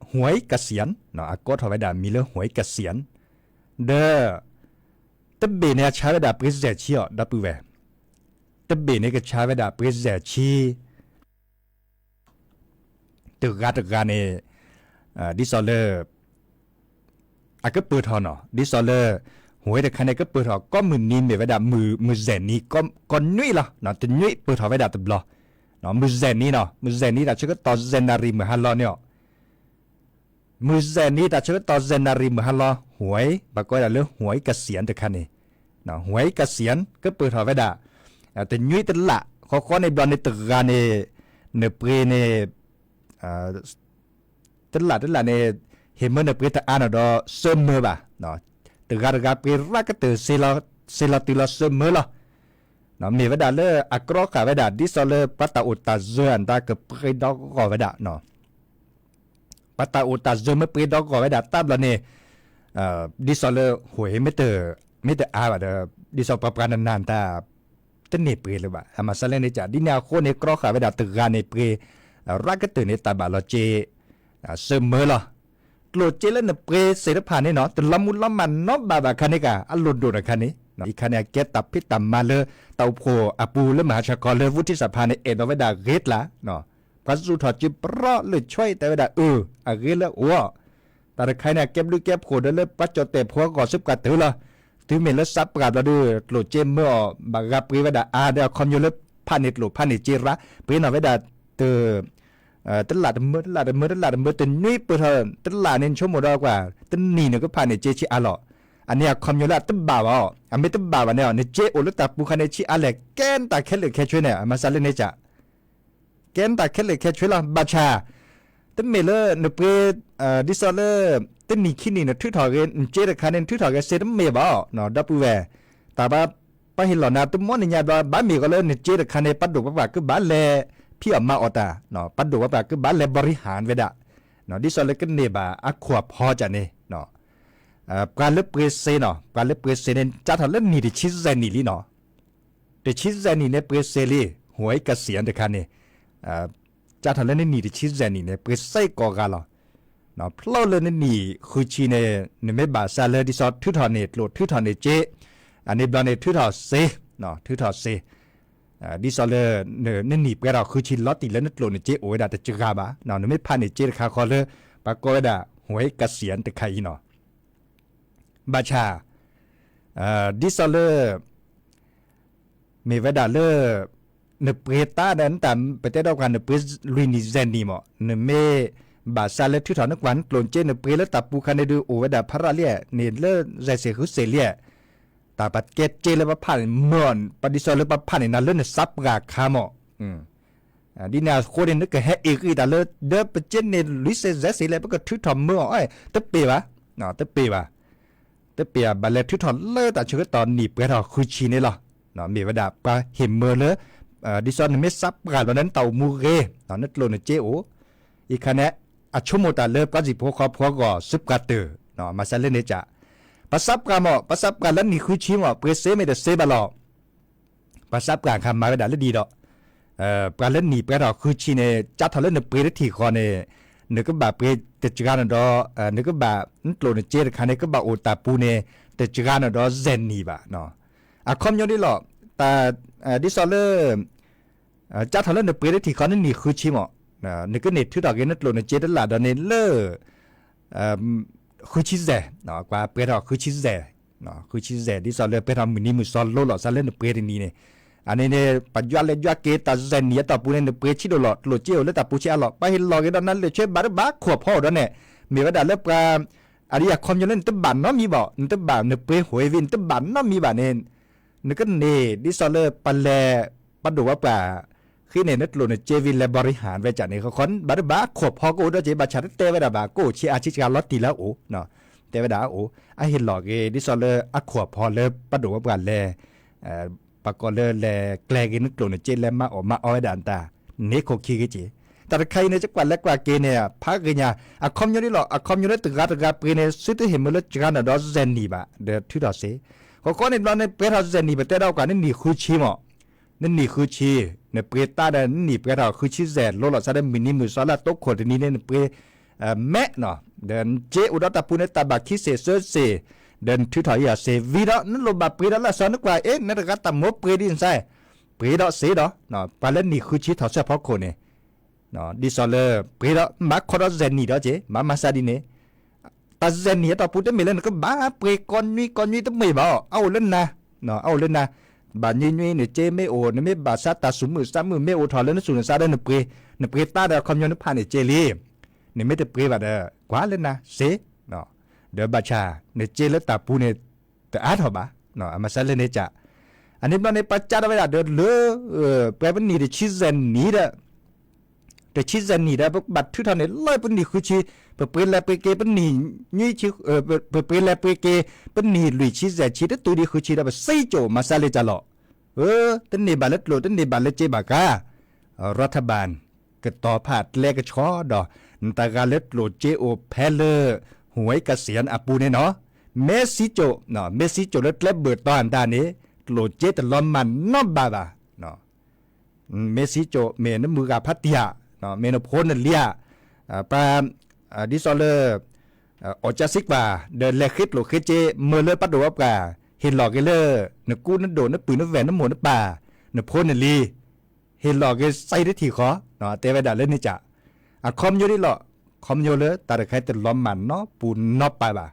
ဟွဲကစံၣ်ယၣ် အကိးထီၣ်ဝဲဒၣ်မံၤလၢ ဟွဲကစံၣ်ယၣ် ဒီး တဘ့ၣ်န့ၣ်အဆါဝဲဒၣ်ပှ့ၤစဲၢ်ဆံအီၤ ဒီပုၢ်ဝဲၢ်, တဘ့ၣ်န့ၣ်ကဆါဝဲဒၣ်ပှ့ၤစဲၢ်ဆံ တဂၤတဂၤန့ၣ် ဒ်သိးလၢ အကပၢၢ်ထီၣ်နီၤ ဒ်သိးလၢ ဟိတခါန့ၣ် ကပၢၢ်ထီၣ်ကိးမုၢ်နံၤမ့ၢ်ဝဲဒၣ် မုၢ်စဲၣ်နံၤ ကိးနွံလီၤ တနွံပၢၢ်ထီၣ်ဝဲဒၣ်တဘျီ မုၢ်စဲၣ်နံၤနီၤ မုၢ်စဲၣ်နံၤ တၢ်ဆၢကတီၢ်စဲၣ်နၣ်ရံၣ်မုၢ်ဟါလီၤန့ၣ်အီၤ မုၢ်စဲၣ်နံၤ တၢ်ဆၢကတီၢ်စဲၣ်နၣ်ရံၣ်မုၢ်ဟါလီၤ ဟွဲ ပှၤကိးဝဲဒၣ်လၢ ဟွဲကစံၣ်ယၣ်တခါန့ၣ် ဟွဲကစံၣ်ယၣ် ကပၢၢ်ထီၣ်ဝဲဒၣ် တနွံတလၣ် ဃီဃီန့ၣ်ဘျီန့ၣ်တဂၤန့ၣ် နပှ့ၤန့ၣ် တလၣ်တလၣ်န့ၣ် ဟ့ၣ်မၢနပှ့ၤတအါနီၤဒီး ဆၢမၢဘၣ်, တဂၤတဂၤပှ့ၤရၤကတၢၢ် စ့လီၤတုၤလီၤဆၢမၢလီၤ. မ့ၢ်ဝဲဒၣ်လၢအကြီဃာ်ဝဲဒၣ် ဒ်သိးလၢပှၤတၢ်အိၣ်တၢ်စၢၤအတၢ်ကပှ့ၤဒီဂီၢ်ဝဲဒၣ် ပှၤတၢ်အိၣ်တၢ်စၢၤမ့ၢ်ပှ့ၤဒီဂီၢ်ဝဲဒၣ်တဘျီန့ၣ် ဒ်သိးလၢဟိၣ်ဟ့ၣ် မ့ၢ်တအါဘၣ်ဒီး ဒ်သိးပှၤပှၤနနၢ်တၢ် တန့ၢ်ပှ့ၤလၢၤဘၣ်. အမၤစၢၤလၢန့ၣ်က ဒ်န့ၣ်အဃိန့ၣ် ကြီဃာ်ဝဲဒၣ်တဂၤန့ၣ်ပှ့ၤ ရၤကတၢၢ်န့ၣ်တၢ်ဘၣ်လီၤစ့ ဆၢမၢလီၤ. ကျိၣ်စ့လၢနပှ့ၤစ့တဖၣ်န့ၣ်နီၤ တလီၤမူလီၤမၢ်နီဘၣ်ဘၣ်ခါန့ၣ်က အလိၣ်ဒိၣ်တခါန့ၣ် အံၤခါန့ၣ် အကဲတၢ်ဖံးတၢ်မၤလၢ တၢ်အိၣ်ဖှိၣ်အပူၤလၢမဟါဆှးကီၢ်လၢ ဝူထံၣ်စၢ်ဖးန့ၣ် အဲၣ်ဒိးဝဲဒၣ်ဂ့ၤကျါ ပှၤစူၢ်ထီၣ်စုပရီလၢာ်ဆွဲတဲဝဲဒၣ် အၢ အဂ့ၤလၢအအိၣ် တၢ်တခါန့ၣ် အကဲဘျုးကဲဖှိၣ်ဒီးလၢပှၤကၠီၣ်တဲာ်ဖိအဂီၢ်စ့ၢ်ကီးတုၤလီၤ. တုၤမ့ၢ်လၢစးပှၢ်ဘျီဒီး ကျိၣ်စ့မၢအီၤ ဘၣ်ဂၤပှ့ၤဝဲဒၣ်အါဒီးအခီပညီလၢ ဖးန့ၢ်ကျိၣ်ဖးန့ၢ်စ့ရၤ ပှ့ၤနီၣ်ဝဲဒၣ်တ တလၣ်တမၢ တလၣ်တမၢ တလၣ်တမၢ တနွံပၢၢ်ထီၣ် တလၣ်န့ၣ် နဆိကမိၣ်ဒီးကွၢ် တနံၣ်နကဖးန့ၢ်စ့ဆံးအါလီၤ. အန့ၣ်အခီပညီလၢအတဘၣ်ဘၣ်အီၤ အမ့ၢ်တဘၣ်ဘၣ်န့ၣ် နစ့အိၣ်လၢတၢ်ပူၤခါန့ၣ် ဆံးအါလဲၣ် ကဲနတၢ်ခဲလၢာ်ခဲဆ့န့ၣ် အမၤစၢၤလၢန့ၣ်က ကဲနတၢ်ခဲလၢာ်ခဲဆ့လီၤ. ဘၣ်ဆၣ် တမ့ၢ်လၢနပှ့ၤ ဒ်သိးလၢ တနံၣ်ခံနံၣ်နထုးထီၣ်ဂ့ၤ နစ့တခါန့ၣ် နထုးထီၣ်ဂ့ၤစ့တမ့ၢ်ဘၣ်အီၤ ဒီပုၢ်ဝဲၢ် တၢ်ဘၣ် ပှၤဟ့ၣ်လီၤနၤတမီၢ်နံၤညါဘျီ ဘၣ်မ့ၢ်ကီးလၢနစ့တခါန့ၣ် ပှၤဒိၣ်ပှၤပှၢ်ကဘၣ်လဲၤ ဖံးအီၣ်မၤအီၣ်တၢ် ပှၤဒိၣ်ပှၤပှၢ်ကဘၣ်လဲၤ บริหาร ဝဲဒၣ် ဒ်သိးလၢကန့ၢ်ဘၣ်အခိၣ်အဖီကၢ်န့ၣ် ပှၤလၢပှ့ၤစ့နီၤ ပှၤလၢပှ့ၤစ့န့ၣ် ကၢ်ထီၣ်လၢနံၣ်တဆံစဲးနံၣ်လံနီၤ တဆံစဲးနံၣ်န့ၣ် ပှ့ၤစ့လံ ဟိၣ်အံၤကစံၣ်တခါန့ၣ် ကၢ်ထီၣ်လၢနနံၣ်တဆံစဲးနံၣ်န့ၣ် ပှ့ၤစ့ကိးဂၤလီၤ. ဖျိလၢနနံၣ်ဃုဆံန့ၣ် နမ့ၢ်ဘၣ်စၢ်လၢဒ်သိးထုးထီၣ်န့ၢ်ကျိၣ်ထုးထီၣ်န့ၢ်စ့ အန့ၣ်ဘျီန့ၣ် ထုးထီၣ်စ့ ထုးထီၣ်စ့ ဒ်သိးလၢ နနံၣ်ပှဲၤထီၣ်ဃုဆံလီၤတံၢ်လၢနကျိၣ်နစ့အိၣ်ဝဲဒၣ်တစှၤဘၣ် နမ့ၢ်ဖးန့ၢ်စ့တခါဃီလၢ ပှၤကိးဝဲဒၣ် ဟိၣ်အံၤကစံၣ်တခါအံၤနီၤ ဘၣ်ဆၣ် ဒ်သိးလၢ မ့ၢ်ဝဲဒၣ်လၢ နပှ့ၤတၢ်ဒီးနတၢ်ပတဲဒီးပှၤ နပှ့ၤလွံၢ်နံၣ်စဲးနံၣ်မး နမ့ၢ်ဘၣ်စၢ်လၢထုးထီၣ်နကွၢ်နကျိၣ်စ့ နပှ့ၤလၢတၢ်ပူၤခါန့ၣ်ဒုး အိၣ်ဝဲဒၣ်ဖးရၣ်လံ န့ၣ်လၢစဲးစ့းဃုစ့းလံ တၢ်ပကဲစ့လၢပဖးန့ၣ်မၢအီၤ ပဒ်သိးလၢပဖးန့ၢ်နၤလၢနစးပှၢ်ခါမး ဒ်န့ၣ်အဃိန့ၣ် နကဟဲအ့ၣ်ဂံၢ်တၢ်လၢ ဒီးပစ့န့ၢ်လွံၢ်စ့းစဲးစ့းလဲၣ် ပကထုးထီၣ်မၢအီၤ တပ့ၤဘၣ် တပ့ၤဘၣ်. တပ့ၢ်ဘၣ်လဲၤထုးထီၣ်လၢတၢ်ဆၢကတီၢ်နံၣ်ပှဲၤထီၣ်ဃုဆံန့ၣ်လီၤ. မ့ၢ်ဝဲဒၣ်ပှၤဟ့ၣ်မၢလၢ ဒ်သိးနမ့ၢ်စးပှၢ်လီၤဒီးနတၢ်အိၣ်မူဂ့ၤ, နကျိၣ်နစ့အိၣ်, အံၤခါန့ၣ် အဆိကမိၣ်တၢ်လၢပှၤစံၣ်ဖိဃီဖိအဂီၢ် စူးပှၤတၢၢ်, မၤစၢၤလၢန့ၣ်ကၠး, ပှၤစးပှၢ်မ့ၢ် ပှၤစးပှၢ်လၢနံၣ်ဃုဆံမ့ၢ် ပှ့ၤစ့မ့ၢ်တစ့ဘၣ်လီၤ. ပှၤစးပှၢ်ခါမၤဝဲဒၣ်လၢဒ်ဒီး ပှၤလၢနံၣ်ပှဲၤထီၣ်ဃုဆံန့ၣ် ကၠါထီၣ်လၢနပှ့ၤတထံၣ်ဃီန့ၣ် နကဘၣ်ပှ့ၤတစှၤန့ၣ်ဒီး နကဘၣ် နကျိၣ်နစ့တခါန့ၣ် ကဘၣ်အိၣ်တၢ်ပူၤန့ၣ် တစှၤန့ၣ်ဒီး စဲးနံၣ်ဘၣ်. အခီပညီဒ်လီၤ, တၢ် ဒ်သိးလၢ ကၠါထီၣ်လၢနပှ့ၤတထံၣ်ဃီနံၣ်ဃုဆံမ့ၢ် နကန့ၢ်ထုးထီၣ်က့ၤနကျိၣ်နစ့တလၢ်ဒီးန့ၣ်လၢ ဃုဆံစဲး, ကွၢ်ပှဲၤထီၣ်ဃုဆံစဲး, ဃုဆံစဲး ဒ်သိးလၢပှဲၤထီၣ်မုၢ်နံၤမုၢ်သီလိလီၤ စးလၢနပှ့ၤတနံၤန့ၣ်, အန့ၣ်န့ၣ် ပယွၤလဲၤယွၤက့ၤတၢ်စဲးနံၣ်အတီၢ်ပူၤန့ၣ် နပှ့ၤဆံးဒိၣ်လီၤ ကျိၣ်စ့အိၣ်လၢတၢ်ပူၤဆံးအါလီၤ ပှၤဟ့ၣ်လီၤက့ၤဒီးနၤလၢာ်ဆ့ဘၣ်တဘၣ်ခိၣ်ဖီအိၣ်ဒီးန့ၣ်, မ့ၢ်ဝဲဒၣ်လၢပှၤ အဒ်အခီပညီလၢနတဘၣ်နီတမံၤဘၣ် နတဘၣ်နပှ့ၤဟိၣ်အံၤဝံၤ နတဘၣ်နီတမံၤဘၣ်န့ၣ် နကန့ၢ်ဒ်သိးလၢပလဲၤ ပဒိၣ်ဝဲပှၤ ဃ့န့ၢ်နကျိၣ်နစ့ဝံၤလဲၤဘီရံဟၣ်ဝဲကၠးန့ၣ် ဃီဃီဘၣ်တဘၣ်ခိၣ်ဖီကအိၣ်ဒီးက့ၤ ဘၣ်ဆၣ်တတဲဝဲဒၣ်ဘၣ် ကအိၣ်ဆံးအါဆံးစှၤလီၤတံၢ်လၢအအိၣ်, တဲဝဲဒၣ်အအိၣ် အဟ့ၣ်လီၤက့ၤဒ်သိးလၢအခိၣ်ဖီလၢပဒိၣ်ဝဲပှၤလဲၤ ပှၤကိးလၢလဲၤကျဲၤက့ၤနကျိၣ်နစ့လဲၤမၤအီၣ်မၤအီဝဲဒၣ်တၢ် န့ၢ်ခိၣ်ခံဂ့ၤက့ၤ, တၢ်တခါအံၤန့ၣ် ကကွၢ်လဲၤကွၢ်က့ၤန့ၣ် ဖးဂ့ၤညါ အခီပညီဒ်လီၤ အခီပညီလၢတဂၤတဂၤပှ့ၤန့ၣ် သုတဟ့ၣ်မၢလၢစှၤန့ၣ်ဒီးစဲးနံၣ်ဘၣ် ဒီးထုးထီၣ်စ့, ဃီဃီန့ၣ်ဘျီန့ၣ် ပှဲၤထီၣ်စဲးနံၣ် ပတဲဒၣ်ကွၢ်နံၣ်ဃုဆံမ့ၢ် နံၣ်ဃုဆံ, နပှ့ၤတၢ်ဒီးနံၣ်ပှဲၤထီၣ်ဃုဆံစဲး လိလီၤစးဒီးမုၢ်နံၤမုၢ်သီလၢအတိခိၣ်တနံၤန့ၣ် နပှ့ၤ မဲးနီၤ, ဒီးနစ့အိၣ်ဒီးတၢ်ပူၤန့ၣ် တၢ်ဘၣ်ခံစ့းသၢစ့း, ဒီးနထုးထီၣ်ယၤစ့း ဝံၤဒီးနလိၣ်ဘၣ်ပှ့ၤဒီးလၢအစီၤ နကွၢ် အ့ နတဂၤတၢ်မိၣ်ပှ့ၤဒ်နစါ ပှ့ၤဒီးစ့ဒီး ပှၤလၢနံၣ်ဃုဆံထီၣ်ဆၢဖီခိၣ်န့ၣ် ဒ်သိးလၢ ပှ့ၤဒီးမၤခီဒီးစဲးနံၣ်ဒီးက့ၤ မၤမၤစါဒ်န့ၣ် တၢ်စဲးနံၣ်အတီၢ်ပူၤတမ့ၢ်လၢနကဘၣ်ပှ့ၤကိးနွံကိးနွံတမ့ၢ်ဘၣ်အီၤ အအိၣ်လၢနၤ, အအိၣ်လၢနၤ, ဘၣ်နွံနွံနစ့မ့ၢ်အိၣ် နမ့ၢ်ဘၣ်ဆါတၢ်သူၣ်မုာ်သးမုာ်မ့ၢ်အိၣ်ထီၣ်လၢနသူၣ်နသးဒီးနပှ့ၤ, နပှ့ၤတၢ်ဒီးအခီပညီနဖးန့ၣ်က့ၤလံ, နမ့ၢ်တပှ့ၤဘၣ်ဒီး ကွၢ်လၢနၤစ့, ဒီးဘၣ်ဆၣ် နစ့လၢတၢ်ပူၤန့ၣ် တအါထီၣ်ဘၣ်, အမၤစၢၤလၢန့ၣ်ကၠး, အန့ၣ်ဘျီန့ၣ် ပှၤကၢ်ထီၣ်ဝဲဒၣ်ဒီးလၢ ပှဲၤပနံၣ်တဆံစဲးနံၣ်ဒီး တဆံစဲးနံၣ်ဒီး ပကဘၣ်ထုးထီၣ်န့ၣ် လၢပနံၣ်ဃုဆံ, ပပှ့ၤလဲၤပှ့ၤက့ၤပနံၣ်နွံဆံ, ပပှ့ၤလဲၤပှ့ၤက့ၤ ပနံၣ်လွံၢ်ဆံစဲးဆံ တတုၤဒံးဃုဆံဒီး ပစံကၠိၣ်မၤစၢၤလၢကၠးလီၤ, အၢ တန့ၢ်ဘၣ်လၢကျိၣ် တန့ၢ်ဘၣ်လၢစ့ဘၣ်ကါ, ရၤထဘၣ် ကတီၤဖးကျဲကဆှီဒီး နတၢ်ဂၤလၢကျိၣ်စ့အိၣ်ဖဲလၢ ဟူဝဲကစံးအပူၤန့ၣ်နီၤ, မ့ၢ်စံကၠိၣ်, မ့ၢ်စံကၠိၣ်လၢကျဲဘၢၣ်တီအတၢ်န့ၣ် ကျိၣ်စ့တလီၤမၢ်နီတဘးဘၣ် မ့ၢ်စံကၠိၣ် မ့ၢ်နမုၢ်ဂၤဖးတံၢ်ဧါ, မ့ၢ်နဖိနလံၤဧါ, ပှၤ ဒ်သိးလၢ အီၣ်ကၠၢစံကွၢ် ဒီးလဲၤဃ့ကျိၣ်ဃ့စ့ မၢလၢပဒိၣ်ဝဲပှၤ ဟ့ၣ်လီၤက့ၤလၢ နကူနဒိၣ် နပုၢ်နဝဲၢ် နမိၢ်နပၢ် နဖိနလံၤ ဟ့ၣ်လီၤက့ၤစံတထံၣ်ဃီ, တဲဝဲဒၣ်လၢန့ၣ်ကၠး, အခီပညီဒ်လီၤ, အခီပညီလၢတၢ်တခါအံၤတလီၤမၢ်နီပူၤနီပၤဘၣ်,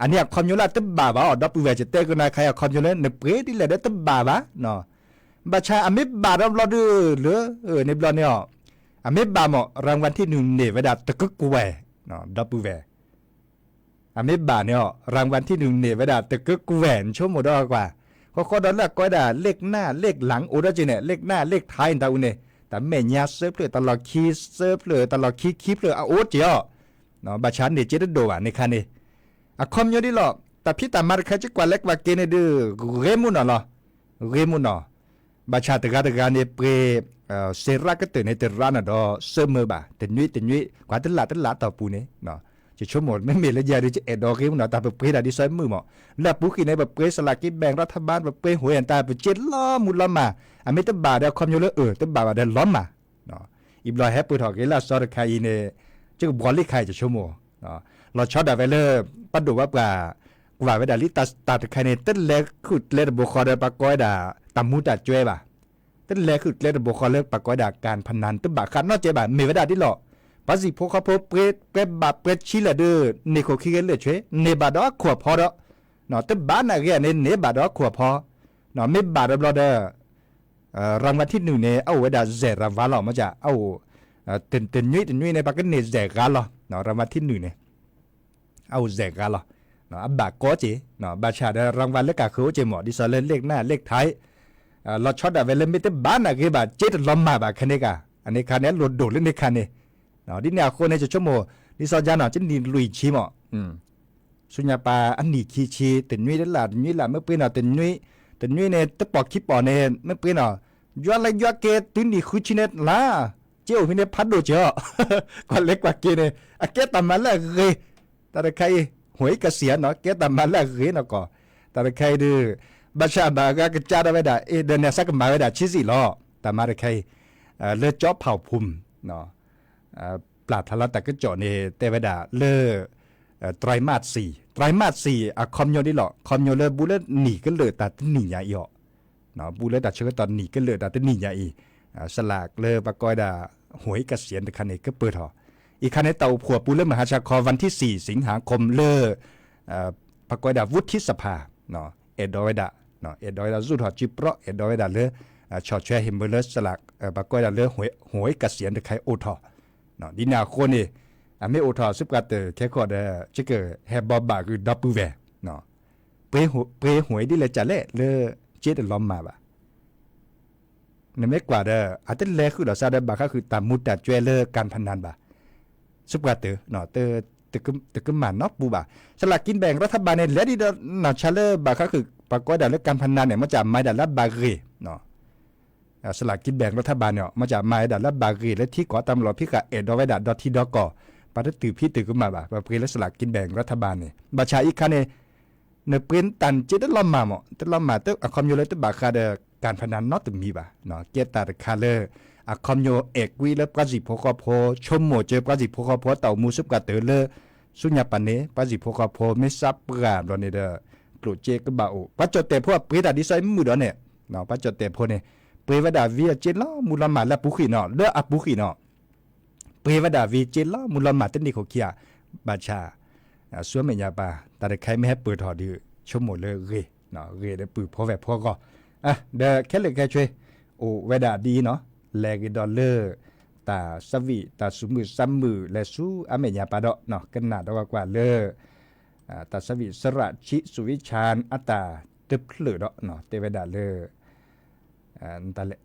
အန့ၣ်အခီပညီလၢအတဘၣ်ဘၣ်အီၤ ဒီပုၢ်ဝဲၢ် ယတဲကနၣ်ခါအံၤ အခီပညီလၢနပှ့ၤဒ်လဲၣ်ဒီးတဘၣ်ဘၣ် ဘၣ်ဆၣ်အမ့ၢ်ဘၣ်ဒီးဘျီဒုးလၢ န့ၣ်ဘျီန့ၣ်အီၤ, အမ့ၢ်ဘၣ်မး ရၤဝါထံနုာ်န့ၢ်ဝဲဒၣ်တကကွဲၢ်, ဒီပုၢ်ဝဲၢ်, အမ့ၢ်ဘၣ်န့ၣ်အီၤ ရၤဝါထံနုာ်န့ၢ်ဝဲဒၣ်တကကွဲၢ် နဆိကမိၣ်ဒီးကွၢ်, ဃီဃီဒီးလၢအကိးဝဲဒၣ် လ့ၣ်ကနၣ် လ့ၣ်လၣ် အိၣ်ဒီးက့ၤန့ၣ် လ့ၣ်ကနၣ် လ့ၣ်ထါ တၢ်အူန့ၣ် တၢ်မဲာ်ညါသၢဖျၢၣ် တၢ်လီၢ်ခံသၢဖျၢၣ် တၢ်လီၢ်ခံခံဖျၢၣ် အအိၣ်က့ၤအီၤ, ဘၣ်ဆၣ်န့ၢ်က့ၤတဒိၣ်ဘၣ်န့ၣ်ခါန့ၣ်, အခီပညီဒ်လီၤ, တၢ်ဖံးတၢ်မၤတခါ ကကွၢ်လဲၤကွၢ်က့ၤန့ၣ်ဒုး ဂ့ၤမူနီၢ်လီၤ, ဂ့ၤမူနီၢ်, ဘၣ်ဆၣ်တဂၤတဂၤန့ၣ် ပှ့ၤ စ့ရးကတၢၢ်န့ၣ် တရးန့ၣ်ဒီး စၢမၢဘၣ် တနွံတနွံ ကွၢ်တလးတလးတီၢ်ပူၤန့ၣ်, ယဆိကမိၣ် မ့မ့ၢ်လၢယၤဒုး ယအဲၣ်ဒိးဂ့ၤမူနီၢ် တၢ်ပပှ့ၤဒၣ်ဒ်သိးမုၢ်မး, လၢအပူၤကွံာ်န့ၣ် ပပှ့ၤစလးကံဘဲၣ် ရၤထဘၣ် ပပှ့ၤဟူးတၢ် ပစ့လီၤမူလီၤမၢ်, အမ့ၢ်တဘၣ်ဒီး အခီပညီလၢအၢ တဘၣ်ဘၣ်ဒီးလီၤမၢ် အံၤဘျီဟဲပှ့ၤထီၣ်က့ၤလၢအစီတခါအံၤန့ၣ်, ကဘှီလံခါအံၤ ယဆိကမိၣ်, လီၤဆီဒၣ်ဝဲလၢ ပဒိၣ်ဝဲပှၤ ကွၢ်ဝဲဒၣ်လံတၢ်တခါန့ၣ် တလဲၤခုၣ်ကျဲတဘိဃီဒီး ပှၤကိးဝဲဒၣ် တၢ်မူတၢ်ကွဲဘၣ်, တလဲၤခုၣ်ကျဲတဘိဃီလၢပှၤကိးဝဲဒၣ် ကၣ်ဖနၢ် တဘၣ်ဃးနီတစဲးဘၣ် မ့ၢ်ဝဲဒၣ်ဒ်လီၤ, ပှၤစံၣ်ဖိဃီဖိ ပှဲၤဘၣ်ပှဲၤဆံးလဲၣ်ဒီး န့ၢ်ခိၣ်ခံဂ့ၤလၢာ်ဆွ့ န့ၢ်ဘၣ်ဒီးအခိၣ်အဖီဒီး တဘၣ်နာ်ဂ့ၤန့ၣ် န့ၢ်ဘၣ်ဒီးအခိၣ်အဖီ, မ့ၢ်ဘၣ်ဒီးဘျီဒီး ရၤဝါထံနုာ်န့ၣ် အအိၣ်ဝဲဒၣ်စဲးရၤဝါလီၤ မ့ၢ်ကၢ် အအိၣ် တနွံတနွံန့ၣ် ပှၤကန့ၢ်စဲးဂၤလီၤ ရၤဝါထံနုာ်န့ၣ် အအိၣ်စဲးဂၤလီၤ, အဘၣ်ကီက့ၤ, ဘၣ်ဆၣ်ဒီးရၤဝါလၢကၢ်ဃုအိၣ်က့ၤမး ဒ်သိးလၢလ့ၣ်ကနၣ်လ့ၣ်ထါ လီၤဆီဒၣ်ဝဲလၢမ့ၢ်တဘၣ်နာ်ဂ့ၤဘၣ် စ့တလီၤမၢ်ဘၣ်ခါန့ၣ်ကၢ် အန့ၣ်ခါန့ၣ် အလိၣ်ဒိၣ်လၢန့ၣ်ခါန့ၣ်, ဒ်န့ၣ်အဃိန့ၣ် ယဆိကမိၣ် ဒ်သိးယၤနီၤ ကနံၣ်လွံၢ်ဆံမး ဆူညါပၢ်အနံၣ်ခံဆံ တနွံတလၢ် တနွံလၢ်မ့ၢ်ပှ့ၤနီၤ တနွံ တနွံန့ၣ် တပီၢ်ခံပီၢ်န့ၣ် မ့ၢ်ပှ့ၤနီၤ ယွၤလၢယွၤက့ၤတုၤနံၣ်ဃုဆံန့ၣ်လၢ် က့အိၣ်ဖဲန့ၣ်ဖးဒိၣ်စၢၤအီၤ ကွၢ်လဲၤကွၢ်က့ၤန့ၣ် အကဲတၢ်မၤလၢအဂ့ၤ တၢ်တခါအံၤ ဟူးအံကစံးနီၤ ကဲတၢ်မၤလၢအဂ့ၤနီၢ်ကီၢ် တၢ်တခါအံၤဒုး ဘၣ်ဆၣ်ဘၣ်အဂၤကစၢ်ဒၣ်ဝဲဒၣ် အ့ၣ် ဒီးန့ၣ်အစၢ်ကမၤဝဲဒၣ်ဆံးစံးလီၤ တၢ်မၤတခါအံၤ လၢကၠီဖၢၣ်ဖူမ် ပျၢ်ဖျါလီၤတၢ်ကစီၣ်န့ၣ် တဲဝဲဒၣ်လၢ ไตรมาสสี่ ไตรมาสสี่ အခီပညီဒ်လီၤ ခီပညီလၢဘူးလၢနံၣ်ကလၢာ်တၢ်တနံၣ်ညါအံၤအီၤ ဘူးလၢတၢ်ဆၢကတီၢ်နံၣ်ကလၢာ်တၢ်တနံၣ်ညါအံၤ စလၢ်လၢပှၤကိးဝဲဒၣ် ဟူးအံကစံးတခါန့ၣ် ကပၢၢ်ထီၣ် အံၤခါန့ၣ် တၢ်အိၣ်ဖှိၣ်အပူၤလၢမဟါဆါခီ วันที่สี่ สิงหาคม လၢ ပှၤကိးဝဲဒၣ် วุฒิสภา အဲၣ်ဒိးဝဲဒၣ် အဲၣ်ဒိးဝဲဒၣ် ဇုၣ်ထီၣ်စုပြီ အဲၣ်ဒိးဝဲဒၣ်လၢ ဆီၣ်ထွဲဟ့ၣ်မုာ်လၢစလၢ် ပှၤကိးဝဲဒၣ်လၢ ဟူးအံကစံးတခါအိၣ်ထီၣ် ဒ်န့ၣ်အဃိန့ၣ် အမ့ၢ်အိၣ်ထီၣ်ဆူပှၤတၢၢ်ခဲခီဒီး ကဟဲဘီဘၣ်ဃုာ်ဒီပုၢ်ဝဲၢ် ပှ့ၤဟူးအံဒ်လဲၣ်ကလဲၣ်လၢ က့တလီၤမၢ်ဘၣ် နမ့ၢ်ကွၢ်ဒီး အတလဲၤဃုာ်ဒီးစးဒီး ဘၣ်ဃးဃုာ်တၢ်မူတၢ်ကွဲးလၢ การพนัน ဘၣ် ဆူပှၤတၢၢ် တကမၣ်နီတပူၤဘၣ် စလၢ်ကံဘဲၣ်ရးထၣ်ဘၣ်န့ၣ် လဲၤဒ်ဒီးနီၢ်ဆါလၢဘၣ်ဃးဃုာ် ပှၤကိးဝဲဒၣ်လၢ การพนัน န့ၣ် မ့ၢ်ကမၤဒၣ်လၢဘၣ်ဂ့ၢ် စလၢ်ကံဘဲၣ်ရးထၣ်ဘၣ်န့ၣ် မ့ၢ်ကမၤဒၣ်လၢဘၣ်ဂ့ၢ်လၢထံကီၢ်တၢ်မၤလီၤဖံးဃာ် အဲၣ်ဒိးဝဲဒၣ်ဒီထံဒီကီၢ် ပှၤတတုၤဖံးတုၤကမၣ်ဘၣ် ပှၤပှ့ၤလၢ စလၢ်ကံဘဲၣ်ရးထၣ်ဘၣ်န့ၣ် ဘၣ်ဆၣ်အံၤခါန့ၣ် နပှ့ၤတၢ်နက့တလီၤမၢ်မး တလီၤမၢ် အခီပညီလၢတဘၣ်ဃးဒီး การพนัน နီတမံၤဘၣ် ကဲတၢ်တခါလၢ အခီပညီအဲၣ်ကွံလၢပှၤစံၣ်ဖိဃီဖိ ဆိကမိၣ်စၢၤပှၤစံၣ်ဖိဃီဖိတၢ်အိၣ်မူဆူပှၤတၢၢ်လၢ ဆူညါပၢ်န့ၣ် ပှၤစံၣ်ဖိဃီဖိမ့ၢ်စးပှၢ်ဘျီန့ၣ်ဒီး ကျိၣ်စ့ကဘၣ်အိၣ် ပှၤကၠီၣ်တဲၣ်ဖိအပှ့ၤတၢ်ဒ်သိးအံၤမုာ်ဒီးန့ၣ် ပှၤကၠီၣ်တဲၣ်ဖိန့ၣ် ပှ့ၤဝဲဒၣ်ဝံအက့လီၤမူလီၤမၢ်လၢအပူၤဃံနီၤ လၢအပူၤဃံနီၤ ပှ့ၤဝဲဒၣ်ဝံက့လီၤမူလီၤမၢ်တနံၣ်ခိၣ်ခံဧါ ဘၣ်ဆၣ် ဆူအမဲာ်ညါပၢ် တၢ်တခါအံၤမ့ၢ်ဟဲပၢၢ်ထီၣ်ဒီး ဆိကမိၣ်လၢဂ့ၤ ဂ့ၤဒီးပုၢ်ဖိဝဲၢ်ဖိအဂီၢ် ဒီးခဲလၢာ်ခဲဆ့ အိၣ်ဝဲဒၣ်ဒ်အံၤနီၤ လဲၤဂ့ၤဒီးလၢ တၢ်ဆၢဝံၣ်တၢ်သူၣ်မုာ်သးမုာ်လဲၤဆူအမဲာ်ညါပၢ်ဒီး ကနၣ်ဒီးကွၢ်လၢ တၢ်ဆၢဝံၣ်စရၣ်ဆံး စူဝံၣ်ဆၣ် အတၢ်တဖျၢၣ်ဒီး တဲဝဲဒၣ်လၢ တၢ်လဲၣ်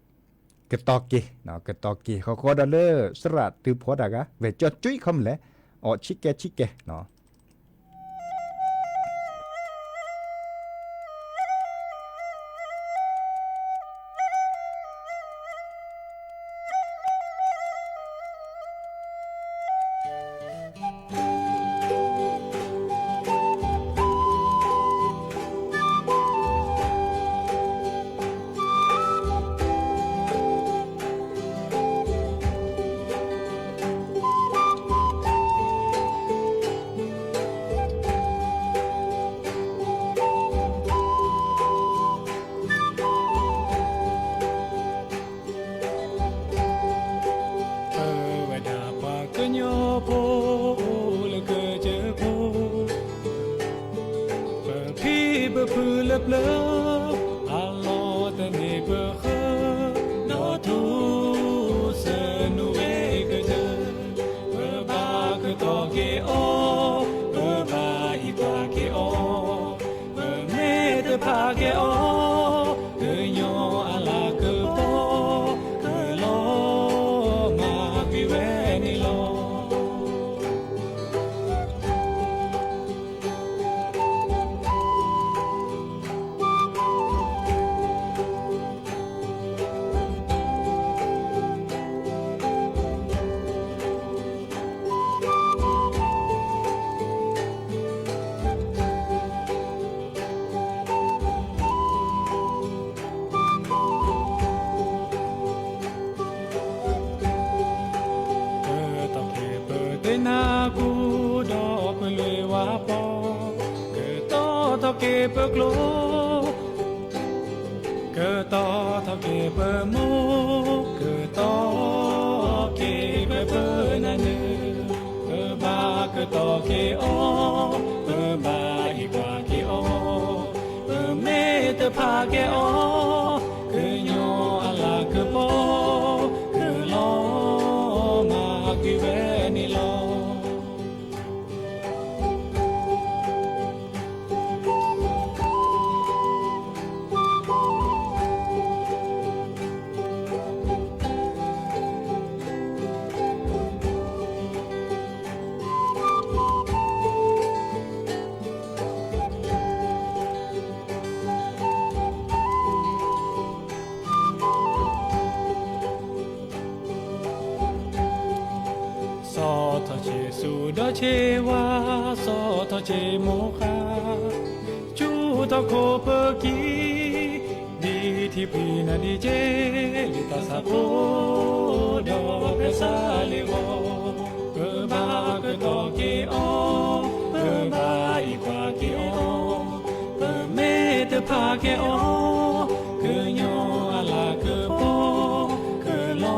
ကတီၤက့ၤ ကတီၤက့ၤ ဃီဃီဒီးလၢ စရၣ်တုၤဖီတၢ်ဂၤ ဝဲၢ်ကၠီကွံခီမလဲၣ် အီၣ်ဆံးကဲဆံးကဲနီၤ ပဝဲဒၣ်ပှၤကညီဖိအိၣ်လၢကစၢၢ်ခိၣ် ပဖံပဖုလၢပျၢၤ အလီၢ်တန့ၢ်ပဃၢၤ ဒီးထူၣ်စုနူဝဲကစၢၢ် ပဘၣ်ကတီၤက့ၤအီၤ ပဘၣ်ဟံးကွၢ်က့ၤအီၤ ပမ့ၢ်တဖးက့ၤအီၤ ကညီအလၤကပီၤ ကလီၤမၢ်ကွံာ်ဝဲန့ၣ်လီၤ. ကတီၤထီၣ်က့ၤပသ့ၣ်နၢ်ကူဒီးပလွံၢ်ဝါပီၤ, ကတီၤထီၣ်က့ၤပကျိ ကတီၤထီၣ်က့ၤပမိၢ်, ကတီၤက့ၤပပနၢ်နၢၤ, ပဘၣ်ကတီၤက့ၤအီၤ, ပဘၣ်ဟံးကွၢ်က့ၤအီၤ, ပမ့ၢ်တဖးက့ၤအီၤ, ကညီအလၤကပီၤ, ကလီၤမၢ်ကွံာ်ဝဲန့ၣ်လီၤ. ဆူၣ်ဒီးဆ့ဝါ စီၤထီၣ်ဆ့မိၢ်ဃါ, ဆူၣ်ထီၣ်ခိၣ်ပၢၤကံ, ဒ်ထံဖှံနၤဒ်က့, လၢတၢ်ဆါဖိ, ဒီးကစၢ်လ့ၤဂီၤ, ပဘၣ်ကတီၤက့ၤအီၤ, ပဘၣ်အံးကွၢ်က့ၤအီၤ, ပမ့ၢ်တဖၣ်က့ၤအီၤ, ကညီအလၤကပီၤ, ကလီၤ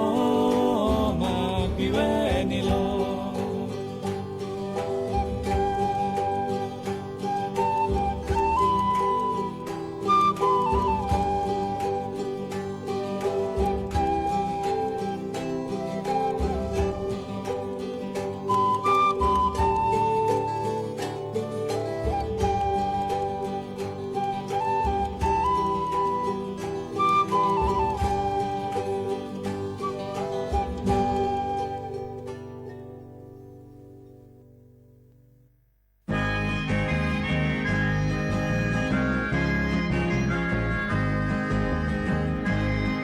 မၢ်ကွံာ်ဝဲန့ၣ်လီၤ. အီၣ်ဆံကိၣ်ဆံ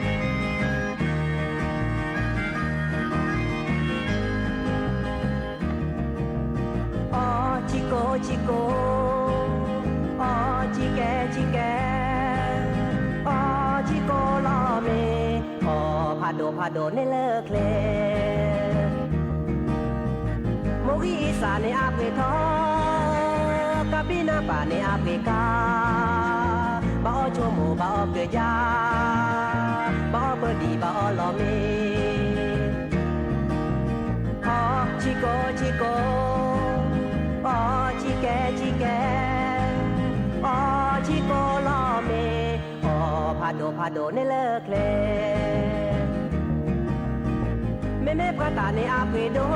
ကိၣ်, အီၣ်ဆံကဲဆံကဲ, အီၣ်ဆံကိၣ်လီၤမ့ၢ်, အီၣ်ဖးဒိၣ်ဖးဒိၣ်န့ၣ်လၢချ့ မိၢ်ဂံၢ်အံသၣ်န့ၣ်အပှ့ၤထီ, ကဘံနါပၢ်န့ၣ်အပှ့ၤကါ, ဘၣ်အီၣ်ဆိကမိၣ်ဘၣ်အီၣ်ကယၤ, ဘၣ်အီၣ်ပဒံၣ်ဘၣ်အီၣ်လီၤမ့ၢ်, အီၣ်ဆံကိၣ်ဆံကိၣ်, အီၣ်ဆံကဲဆံကဲ, အီၣ်ဆံကိၣ်လီၤမ့ၢ်, အီၣ်ဖးဒိၣ်ဖးဒိၣ်န့ၣ်လၢချ့ မ့မ့ၢ်ပှၤတၢ်န့ၣ်အပှ့ၤဒိၣ်,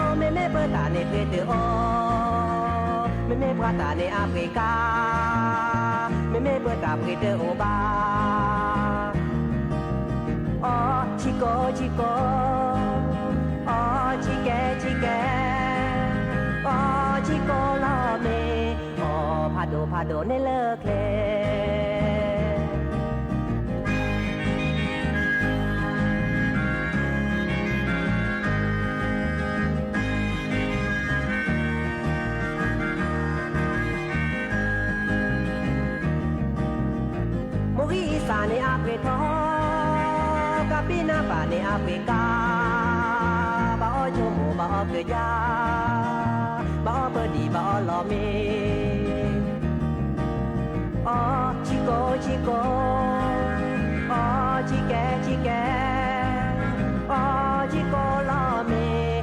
မ့မ့ၢ်ပတၢ်န့ၣ်ပှ့ၤတအိၣ်, မ့မ့ၢ်ပှၤတၢ်န့ၣ်အပှ့ၤကါ, မ့မ့ၢ်ပတၢ်ပှ့ၤတအိၣ်ဘၣ်. အီၣ်ဆံကိၣ်ဆံကိၣ်, အီၣ်ဆံကဲဆံကဲ, အီၣ်ဆံကိၣ်လီၤမ့ၢ်, အီၣ်ဖးဒိၣ်ဖးဒိၣ်န့ၣ်လၢချ့ မိၢ်ဂံၢ်အံသၣ်န့ၣ်အပှ့ၤထီ, ကဘံနါပၢ်န့ၣ်အပှ့ၤကါ, ဘၣ်အီၣ်ဆိကမိၣ်ဘၣ်အီၣ်ကယၤ, ဘၣ်အီၣ်ပဒံၣ်ဘၣ်အီၣ်လီၤမ့ၢ်, အီၣ်ဆံကိၣ်ဆံကိၣ်, အီၣ်ဆံကဲဆံကဲ, အီၣ်ဆံကိၣ်လီၤမ့ၢ်, အီၣ်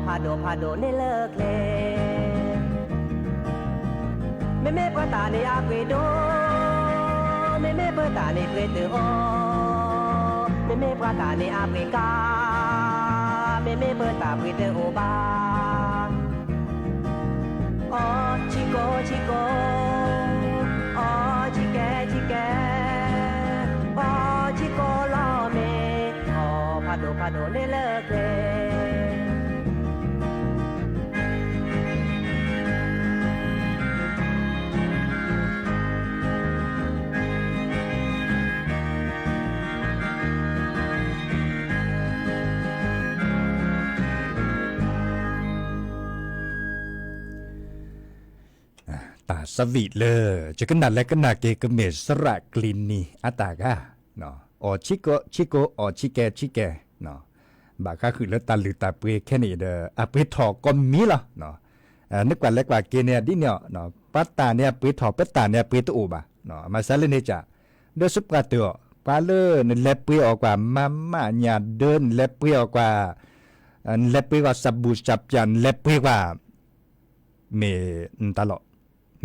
ဖးဒိၣ်ဖးဒိၣ်န့ၣ်လၢချ့ မ့မ့ၢ်ပှၤတၢ်န့ၣ်အပှ့ၤဒိၣ်, မ့မ့ၢ်ပတၢ်န့ၣ်ပှ့ၤတအိၣ်, မ့မ့ၢ်ပှၤတၢ်န့ၣ်အပှ့ၤကါ, မ့မ့ၢ်ပတၢ်ပှ့ၤတအိၣ်ဘၣ်. အီၣ်ဆံကိၣ်ဆံကိၣ်, အီၣ်ဆံကဲဆံကဲ, အီၣ်ဆံကိၣ်လီၤမ့ၢ်, အီၣ်ဖးဒိၣ်ဖးဒိၣ်န့ၣ်လၢချ့ တၢ်သးဝံၣ်လၢ ယကနၣ်လဲၤကနၣ်က့ၤ ကမ့ၢ်စရးကျံနံၤအတၢ်ဂၤ, အီၣ်ဆံကိၣ်ဆံကိၣ် အီၣ်ဆံကဲဆံကဲ, ဘၣ်ဃးဃုာ်လၢတၢ်လုၢ်တၢ်ပှ့ၤခဲန့ၣ်ဒီး အပှ့ၤထီၣ်ကိးမံၤလီၤ. နကွၢ်လဲၤကွၢ်က့ၤန့ၣ်ဒ်န့ၣ်အီၤ, ပှၤတၢ်န့ၣ်အပှ့ၤထီၣ် ပတၢ်န့ၣ်အပှ့ၤတအိၣ်ဘၣ်. မၤစၢၤလၢန့ၣ်ကၢ်, ဒီးစပှၢ်တၢၢ်အီၤ ပှၤလၢနလဲၤပှ့ၤအီၣ်ကွၢ် မၤမၣ်ညၣ်ဒၢ နလဲၤပှ့ၤအီၣ်ကွၢ် နလဲၤပှ့ၤကွၢ် စၢ်ဘူၣ်စၢ်ပၠၣ် နလဲၤပှ့ၤကွၢ် မ့ၢ်တၢ်လီၤ,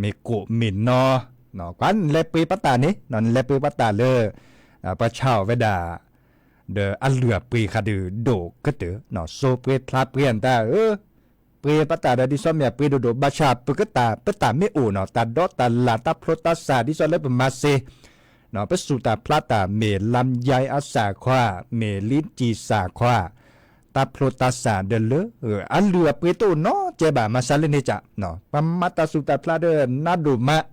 မ့ၢ်ကိၣ်မ့ၢ်နီ, ကွၢ်နလဲၤပှ့ၤပှၤတၢ်န့ၣ် နလဲၤပှ့ၤပှၤတၢ်လၢ ပှၤဆါအီၣ်ဝဲဒၣ် ဒီးအလုၢ်အပှ့ၤဃးဒီးဒိၣ်ကတၢၢ်, စိပှ့ၤဖျါပှ့ၤအတၢ်ဧၢ, ပှ့ၤပှၤတၢ်ဒီးဒ်သိးမ့ၢ်အပှ့ၤဒိၣ်ဒိၣ် ဘၣ်ဆၣ်ပကတၢ် ပတၢ်မ့ၢ်အိၣ်နီၤ တၢ်ဒီးတၢ်လၢ် တၢ်ဖျိတၢ်စၢ် ဒ်သိးလၢပမၤစ့ ပစူၢ်တၢ်ဖျါတၢ်မ့ၢ် လါယါအစၢ်ခွါ မ့ၢ်လံတံၢ်စၢ်ခွါ, တၢ်ဖျိတၢ်စၢ်ဒီးလၢ အလုၢ်အပှ့ၤတအိၣ်နီတကဲဘၣ် မၤစၢၤလၢန့ၣ်ကၢ်, ပှၤမၤတၢ်စူၢ်တၢ်ဖျါဒီးနါဒိၣ်မး,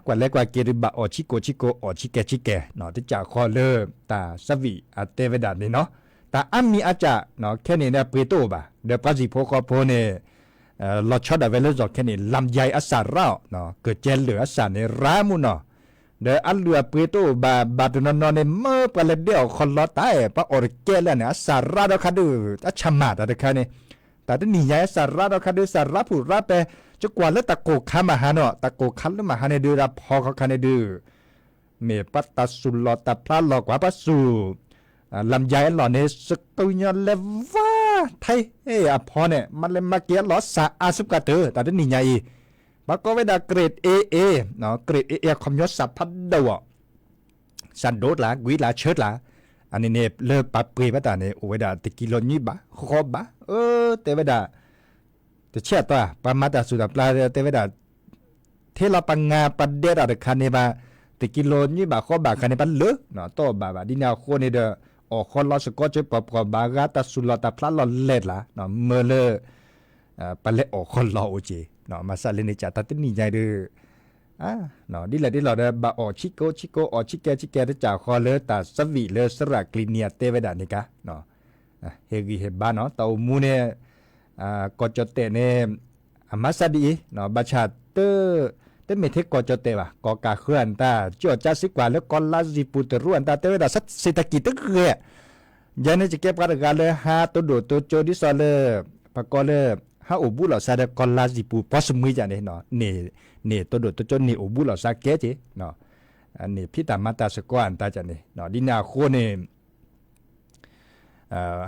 ကွၢ်လဲၤကွၢ်က့ၤဒုးဘၣ်အီၣ်ဆံကိၣ်ဆံကိၣ် အီၣ်ဆံကဲဆံကဲ, တကၢ်ဃီလၢ တၢ်သးဝံၣ်အတဲဝဲဒၣ်န့ၣ်နီၤ, တၢ်အါမံၤအါကၢ် ခဲန့ၣ်န့ၣ် အပှ့ၤတအိၣ်ဘၣ်. ဒီးပှၤစံၣ်ဖိဃီဖိန့ၣ် လီၤဆီဒၣ်ဝဲလၢယီၢ်ခဲန့ၣ် လၢ်ယါအံၤအစၢ်ရၣ်အီၤ, ကစဲးလၢာ်အစၢ်န့ၣ်ရၣ်မူနီၤ. ဒီးအလုၢ်အပှ့ၤတအိၣ်ဘၣ်, ဘၣ်တနီၤနီၤန့ၣ် မၢပှၤလဲၤဒဲးအီၣ်ခီလီၤတၢ်အဲၣ် ပှၤအီၣ်တကဲလၢန့ၣ် အစၢ်ရၣ်ဒီးခါဒုး အဆၢမၤတၢ်တခါန့ၣ်, တၢ်တနံၤညါအံၤ အစၢ်ရၣ်ဒီးခါဒုး စၢ်ရၣ်ဖှိၣ်ရၣ်ပဲ, ယကွၢ်လၢတၢ်ကိၢ်ခါမဟါနီၤ, တၢ်ကိၢ်ခါလၢမဟါန့ၣ်ဒုး ဒီးဖီခီခါန့ၣ်ဒုး မ့ၢ်ပှၤတၢ်သူၣ်လီၤတၢ်ဖျါလီၤကွၢ်ပှၤစူၢ်, လၢ်ယါအံၤအလီၢ်န့ၣ် စကူညီလဲၤဝါ ထဲအဖီန့ၣ် မၤလဲၤမၤက့ၤအလီၢ်စၢ်အါစ့ၢ်ကီးတၢ် တၢ်တနံၤညါအံၤ, ပှၤကိးဝဲဒၣ် grade A A, grade A A အခီပညီစၢ်ဖးဒိၣ်အီၤ, စၢ်ဒိၣ်တကျါ ကွံတကျါ ဆၢတကျါ, အန့ၣ်န့ၣ် လၢပှၤပှ့ၤဘၣ်တၢ်န့ၣ် အိၣ်ဝဲဒၣ်တကံလိနွံဘး ဃိးဘး, အၢ တဲဝဲဒၣ် တဆဲးအသး ပှၤမၤတၢ်စူၢ်တၢ်ဖျါတဲဝဲဒၣ်, ထဲလီၤပှၤငါပှၤဒဲးတၢ်တခါန့ၣ်ဘၣ်, တကံလိနွံဘးဃိးဘးခါန့ၣ် ပှၤလၢာ် တအိၣ်ဘၣ်ဘၣ် ဒ်န့ၣ်အဃိန့ၣ်ဒီး အီၣ်ခီလီၤစ့ၢ်ကီး ကၠိပှီၤပှီၤဘၣ်ဂၤ တၢ်သူၣ်လီၤတၢ်ဖျါလီၤလဲၤတကျါ, မၢလၢ ပှၤလဲၤအီၣ်ခီလီၤအိၣ်က့ၤ, မၤစၢ်လၢန့ၣ်ကၢ် တၢ်တနံၤညါအံၤဒီး ဒ်လဲၣ်ဒ်လဲၣ်ဒီး ဘၣ်အီၣ်ဆံးကိးဆံးကိး အီၣ်ဆံးကဲဆံးကဲ တကၢ်ဃီလၢတၢ်သဘံၣ်လၢသရၣ်ကျံၤနံၤအတဲဝဲဒၣ်န့ၣ်ကါ, ဟ့ၣ်ဂံၢ်ဟ့ၣ်ဘါနီၤ တၢ်အိၣ်မူန့ၣ် ကီၢ်ကၠီၣ်တဲၣ်န့ၣ် အမၤစၢ်ဒ်အံၤ, ဘၣ်ဆၣ် တမ့ၢ်ထဲကီၢ်ကၠီၣ်တဲၣ်ဘၣ် ကီၢ်ကးဃၢအတၢ် ကၠီၣ်ကၠါစံးကွၢ်လၢကီၢ်လါစံပူၤတရူးအတၢ် တဲဝဲဒၣ် စ့တကံၢ်တဂ့ၤ, ယၤန့ၣ် ယကဲပှၤတဂၤလၢဟးတိၢ်ဒိၣ်တိၢ်ကၠိဒ်သိးလၢ ပှၤကိးလၢ ဟးအိၣ်ဘူးလိာ်သးဒီးကီၢ်လါစံပူၤ ပှၤစမုၢ်ယၤန့ၣ် န့ၢ်တိၢ်ဒိၣ်တိၢ်ကၠိ န့ၢ်အိၣ်ဘူးလိာ်သးကဲက့ၤ န့ၢ်ဖံးတၢ်မၤတၢ်စ့ၢ်ကီးအတၢ်န့ၣ် ဒ်န့ၣ်အဃိန့ၣ်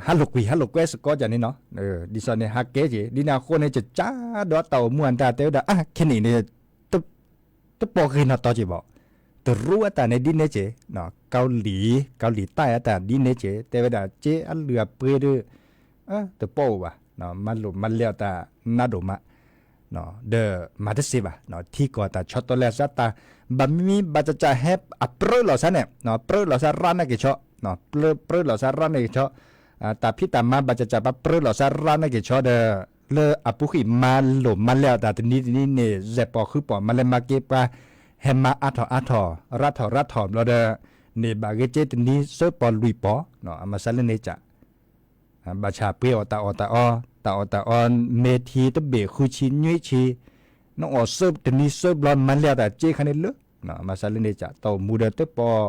ဟးလိာ်ကွံာ်ဟးလိာ်ကွဲစ့ၢ်ကီးကန့ၣ်နီၤ, ဒ်သိးန့ၣ် ဟးကဲက့ၤ ဒ်န့ၣ်အဃိန့ၣ် ကစၢ်ဒီးတၢ်အိၣ်မူအတၢ်တဲဝဲဒၣ် အါ ခဲနံၣ်န့ၣ် တပိာ်ဂ့ၤနီၢ်တီက့ၤဘၣ်, တရူးအတၢ်န့ၣ်ဒ်န့ၣ်က့ၤ, ကီလံၤ ကီလံၤတၢ်အတၢ်ဒ်န့ၣ်က့ၤ တဲဝဲဒၣ် က့အလုၢ်အပှ့ၤဒီး တပိာ်အိၣ်ဘၣ်, မၤလိာ်မၤလဲၤအတၢ်နးဒိၣ်မး ဒီးမၤတစ့ဘၣ်, ထံကီၢ်တၢ်ဆီတလဲအသးတၢ် ဘၣ်မံဘၣ်ကၠၢ်ကၠၢ်ဟဲအပြၢလိာ်သးန့ၣ်, ပြၢလိာ်သးရၣ်နာ်က့ၤဆီ, ပြၢလိာ်သးရၣ်နာ်က့ၤဆီ, တၢ်ဖံးတၢ်မၤဘၣ်ကၠၢ်ကၠၢ် ပပြၢလိာ်သးရၣ်နာ်က့ၤဆီဒီး လၢအပူၤဃံၣ်မၤလိာ်မၤလဲၤအတၢ်တနံၤတနံၤန့ၣ် စဲးပိာ်ဃုပိာ် မၤလဲၤမၤက့ၤပှၤ ဟဲမၤအါထီၣ်အါထီၣ် ရၣ်ထီၣ်ရၣ်ထီၣ်ဘျီဒီး န့ၢ်ဘၣ်ဂ့ၤက့တနံၤသၢပိာ်လွံၢ်ပိာ်, အမၤစၢ်လၢန့ၣ်ကၢ် ဘၣ်ဆၣ်ပှ့ၤအီၣ်တၢ်အီၣ်တၢ်အီ, တၢ်အီၣ်တၢ်အီ မ့ၢ်ထံတဘ့ၣ်ဃုဆံနွံဆံ, နအီၣ်သၢတနံၤသၢဘျီ မၤလဲၤအတၢ်စ့ခါန့ၣ်လၢ, မၤစၢ်လၢန့ၣ်ကၢ် တၢ်အိၣ်မူဒီး တပိာ်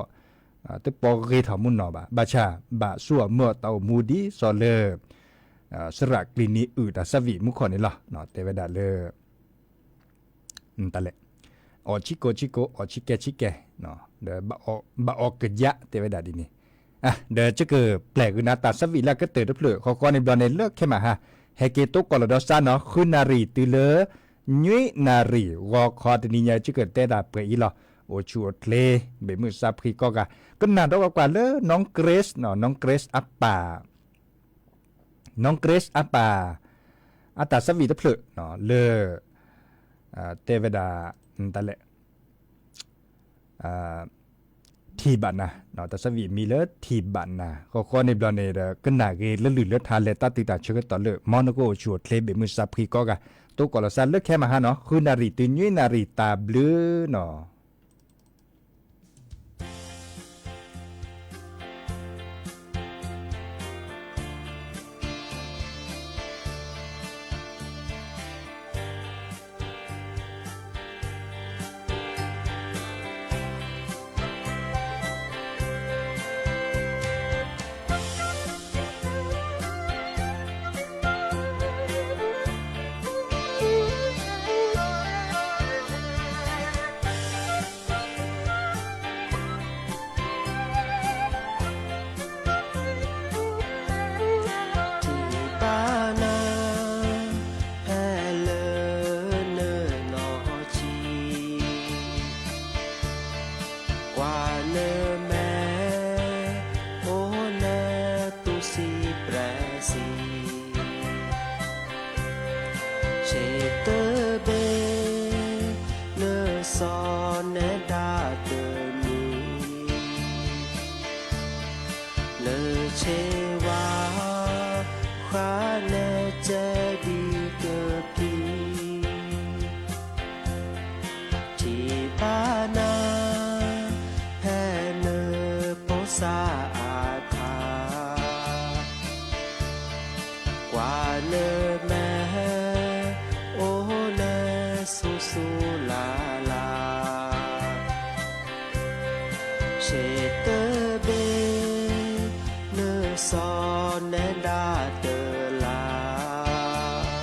ဂ့ၤထီၣ်မူနီၢ်ဘၣ်, ဘၣ်ဆၣ် ဘၣ်ဆိၣ်အမၢၢ်တၢ်အိၣ်မူဒ်သိးလၢ သရၣ်ကျံၤနံၤအုၣ်တၢ်သးဝံၣ်မူခိၣ်န့ၣ်လီၤ. တဲဝဲဒၣ်လၢ တၢ်လဲၣ်, အီၣ်ဆံးကိးဆံးကိး အီၣ်ဆံးကဲဆံးကဲ, ဒီးဘၣ်အီၣ်ကယၢ် တဲဝဲဒၣ်ဒ်န့ၣ်, ဒီးယကပျဲၢ်ကနၣ်တၢ်သးဝံၣ်လၢအကတၢၢ်တဖျၢၣ် ဃီဃီန့ၣ်ဘျီန့ၣ် လၢခဲမဟါ ဟဲက့ၤတိကိးလီၤဒီးစါနီၤ ဃုနၣ်ရံၣ်တုၤလၢ နွံနၣ်ရံၣ် ဂီၤခီတနံၤညါ ယကတဲတၢ်ပှဲၤအံၤလီၤ. အိၣ်ဆူၣ်အိၣ်ချ့ ဘ့ၣ်မုၢ်သးဖှံကိးဂၤ ကနၣ်ဒီးကွၢ်ကွၢ်လၢ နီၢ် Grace နီၢ် Grace အပၢ် နီၢ် Grace အပၢ် အတၢ်သးဝံၣ်တဖျၢၣ်လၢ တဲဝဲဒၣ် တၢ်လဲၣ် ထံၣ်ဘၣ်နၤ, တၢ်သးဝံၣ်မံၤလၢထံၣ်ဘၣ်နၤ ဃီဃီန့ၣ်ဘျီန့ၣ်ဒီး ကနၣ်ဂ့ၤလၢလုၢ်လၢထါလဲၤတၢ်တုၤတၢ်ဆၢကတီၢ်လၢ မ်နကအိၣ်ဆူၣ်အိၣ်ချ့ ဘ့ၣ်မုၢ်သးဖှံကိးဂၤ တိကိးလီၤစါလၢခဲမဟါနီၤ ဃုနၣ်ရံၣ်တုၤနွံနၣ်ရံၣ် တၢ်ဘျုးနီၤ. ဆူၣ်ဆူၣ်လၤလၤ, ဆ့တဘ့ၣ် နစီၢ်နဲဒၣ်တလး,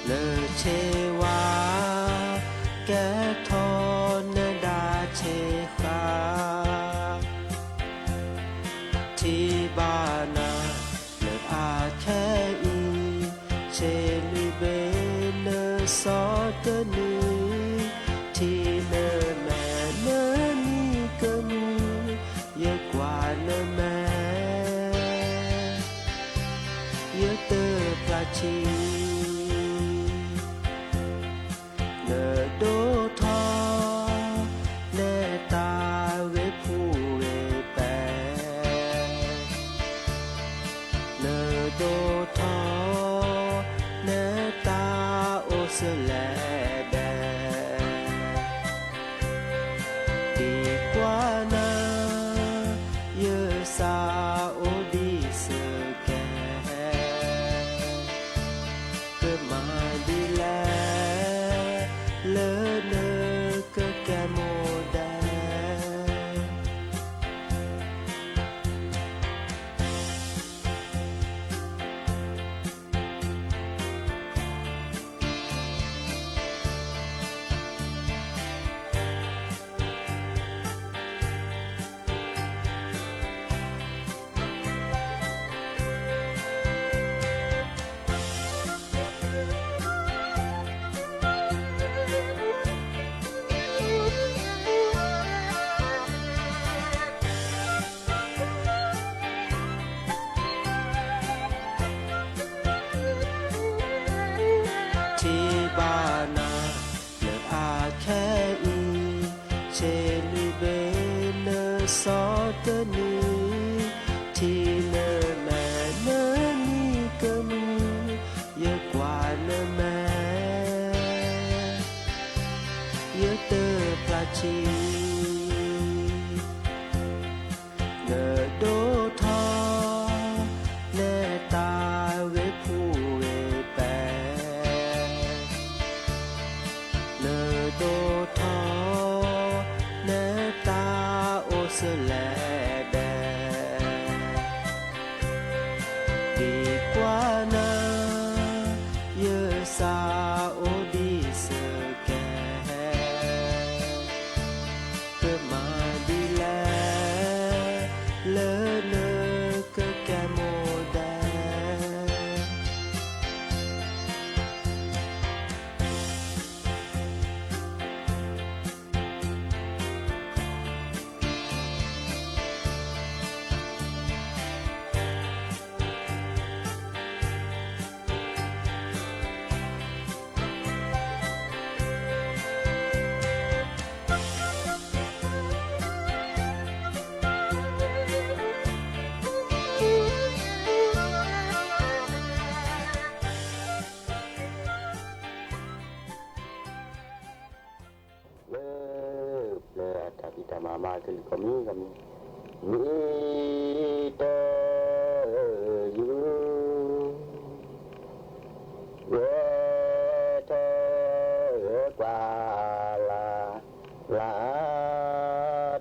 လၢဆ့ဝါ ကဲထီၣ်နဲဒၣ်ဆ့ဃာ် ထံၣ်ဘၣ်နၤ လၢအခဲအံၤ, ဆ့လွံၢ်ဘ့ၣ် နစီၢ်တနံၤ, ထံၣ်နမဲာ်နမံၤကမုာ်, ယကွၢ်နမဲာ် ယတဖျါဆံး နဒိၣ်ထီၣ် နဲတၢ်ဂ့ၤဖှူဂ့ၤပဲာ်, နဒိၣ်ထီၣ် နဲတၢ်အိၣ်စလဲၤဒဲး, ဒ်ကွၢ်နၤ ယစးအိၣ်ဒံးစကဲး ကမၤဒ်လဲၣ် လၢနကကဲမိၢ်ဒဲး. ထံၣ်ဘၣ်နၤ လၢအခဲအံၤ, ဆ့လွံၢ်ဘ့ၣ် နစီၢ်တနံၤ, ထံၣ်နမဲာ်နမံၤကမုာ်, ယကွၢ်နမဲာ် ယတဖျါဆံး နဒိၣ်ထီၣ် နဲတၢ်ဂ့ၤဖှူဂ့ၤပဲာ်, နဒိၣ်ထီၣ် နဲတၢ်အိၣ်စလဲၤဒဲး, ဒ်ကွၢ်နၤ ယစးအိၣ်ဒံးစကဲး ကမၤဒ်လဲၣ် လၢနကကဲမိၢ်ဒဲး. လၢပျၢၤအတၢ်ဖံးတၢ်မၤမၤကလုာ်ကိးမံၤကိးမံၤ, မ့ၢ်တယူၢ် ဝဲထၢကွၢ်လၢ် လၢ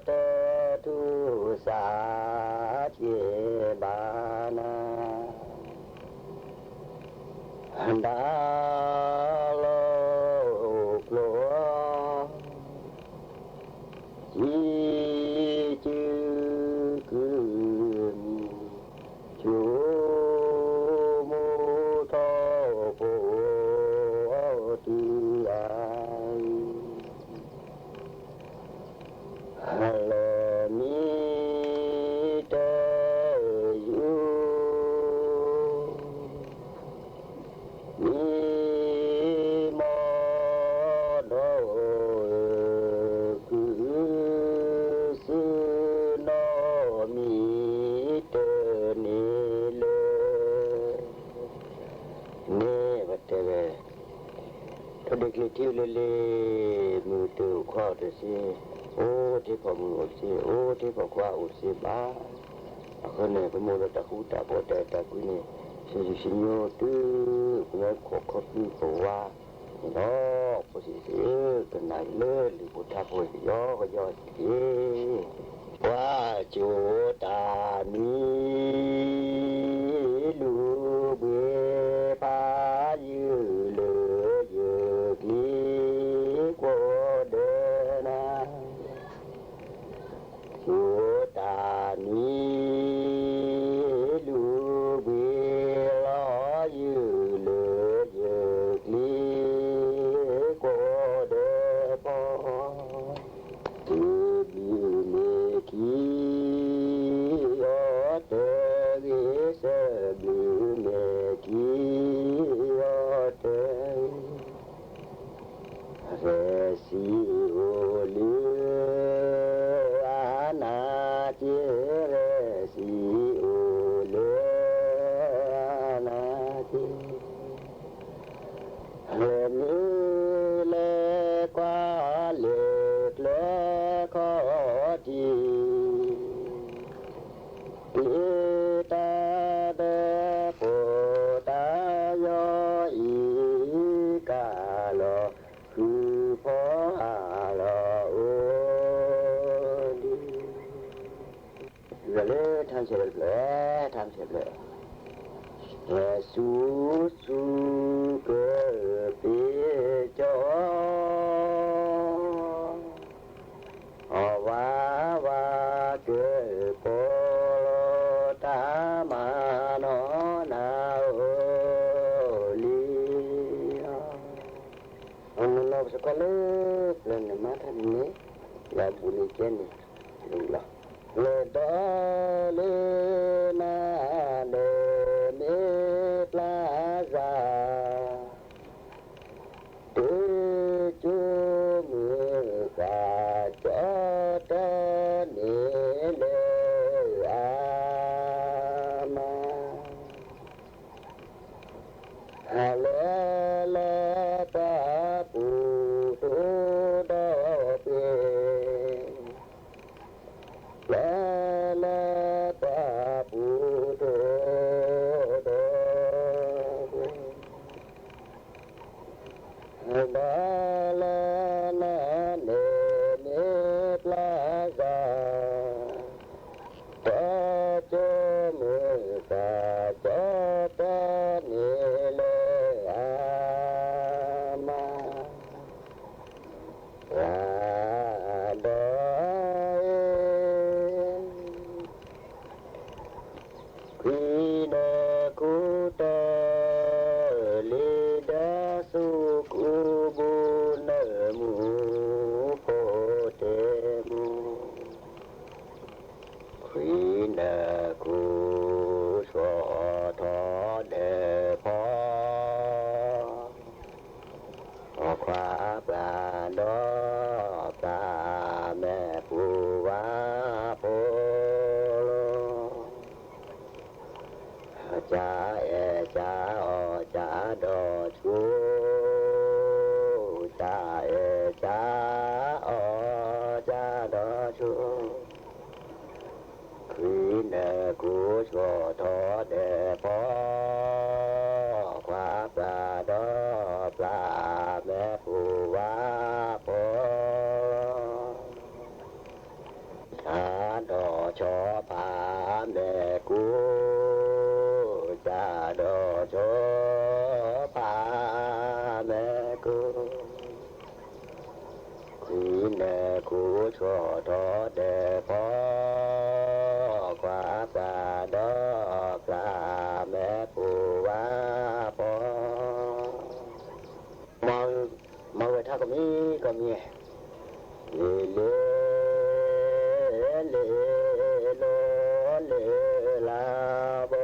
တၢ်ထူၣ်စးက့ၤဘၣ်နၤ ဒၣ်လီၤအိၣ်ကျိၤ ယံၤစုကုၢ်မံၤ ဆိမိၣ်ထီၣ်ဖိတုၤအံၤ လၢမ့ၢ်တယူၢ် မ့ၢ်မီၢ်ဒီး ကုၢ်စုနီၢ်မံၤတန့ၢ်လၢ န့ၣ်ပတဲဝဲ ထီၣ်ဒ့ကျ့ထံလၢလ့ၣ် မုၢ်တအိၣ်ခွါအိၣ်တစ့, အိၣ်ထံဖီၣ်မုၢ်အိၣ်တစ့, အိၣ်ထံဖီၣ်ခွါအိၣ်တစ့ဘၣ်. အဃိန့ၣ် ပမိၢ်ဒီးတၢ်ဃူတၢ်ဖိးတၢ်အဲၣ်တၢ်ကွံန့ၣ် ဆံးဆံးညိတုၤ ပဝဲခိၣ်ခီဖျိပဝါ လီၤ. ဖိဆံးသ့ၣ်ဧၢ, ကနၣ်အံၤလၢလံာ်ဖိထါဖိကယီကယီတက့ၢ်. ပှၤကိးတၢ်မံၤလူၤဘှံးဖးယုၢ်လၢယကျံ ကိးဒၢနၤ ကိးတၢ်မံၤလူၤဘှံးလီၤယုၢ်လၢယကျံ ကိးဒၢပီၤ တဘျုးမ့ၢ်ခံအီၤတဂ့ၤ, သၢဘျုးမ့ၢ်ခံအီၤတဂ့ၤ, ရဲၣ်စံၣ်အိၣ်လၢအနၢ်က့, ရဲၣ်စံၣ်အိၣ်လၢအနၢ်က့ လဲၤမ့ၢ်လဲၤကွၢ်လဲၤကျၢၤခီၣ်ထံး, ကျ့တၢ်ဒီးဖိတၢ်ယီၤအံၤ ကၢ်လီၤဃုဖီအါလီၤအိၣ် လံ လၢထါဆဲးတဖျၢၣ်, ထါဆဲးတဖျၢၣ်, ဟဲစူၤစူၤကပ့ၤကၠီ, အဝၤဝၤကပီၤလီၤ တၢ်မၤနီၢ်နၤအိၣ်လံလီၤ. အနီၢ်နီၢ်ပစ့ၢ်ကီးလၢပျၢၤန့ၣ် မၤထါန့ၣ်, လၢအဘူးန့ၣ်ကဲန့ၣ်, လၢလီၤ, လဲၤဒီးလၢနၤ လဲၤမ့ၢ်ပျၢ်စၢ်, တကၠိမုၢ်သးကၠီတၢ်န့ၣ်လၢအမၤ ဟးလဲၤလၢပှၤပူၤထိဒီးပှ့ၤ, လဲၤလၢပှၤပူၤထိဒီးပှ့ၤ, ဒီးလၢနၤန့ၣ်မ့ၢ်ပျၢ်စၢ် တကၠိမုၢ်သးကၠီတၢ်န့ၣ်လၢအမၤ ပှၤဒီးအံၤ ခွံနၢ်ခိတၢ် လံာ်ဒၢဆူကူဘိနၢမူ ဖိတဲမူ ခွံနၢ်ခိ ဆီၣ်ထီၣ်ဒၢဖီ အခွါပှၤဒီးပှၤမဲာ်ပူၤဝါဖိ ကၢအဲၣ်ကၢအီၣ်ကၢဒီးဆိ ကၢအဲၣ်ကၢအီၣ်ကၢဒီးဆိ ခွံနၢ်ခိ ဆီၣ်ထီၣ်ဒၢဖီ ခွါပှၤဒီးပှၤမဲာ်ပူၤဝါဖိ ကၢဒီးဆိဖးမဲာ်ကိ ကၢဒီးဆိဖးမဲာ်ကိ ခွံနၢ်ခိ ဆီၣ်ထီၣ်ဒၢဖီ ခွါပှၤဒီးပှၤမဲာ်ပူၤဝါဖိ မၤဝဲထါကမံၤကမံၤ လ့လ့ လ့လီၤလ့လၢ်ဘီ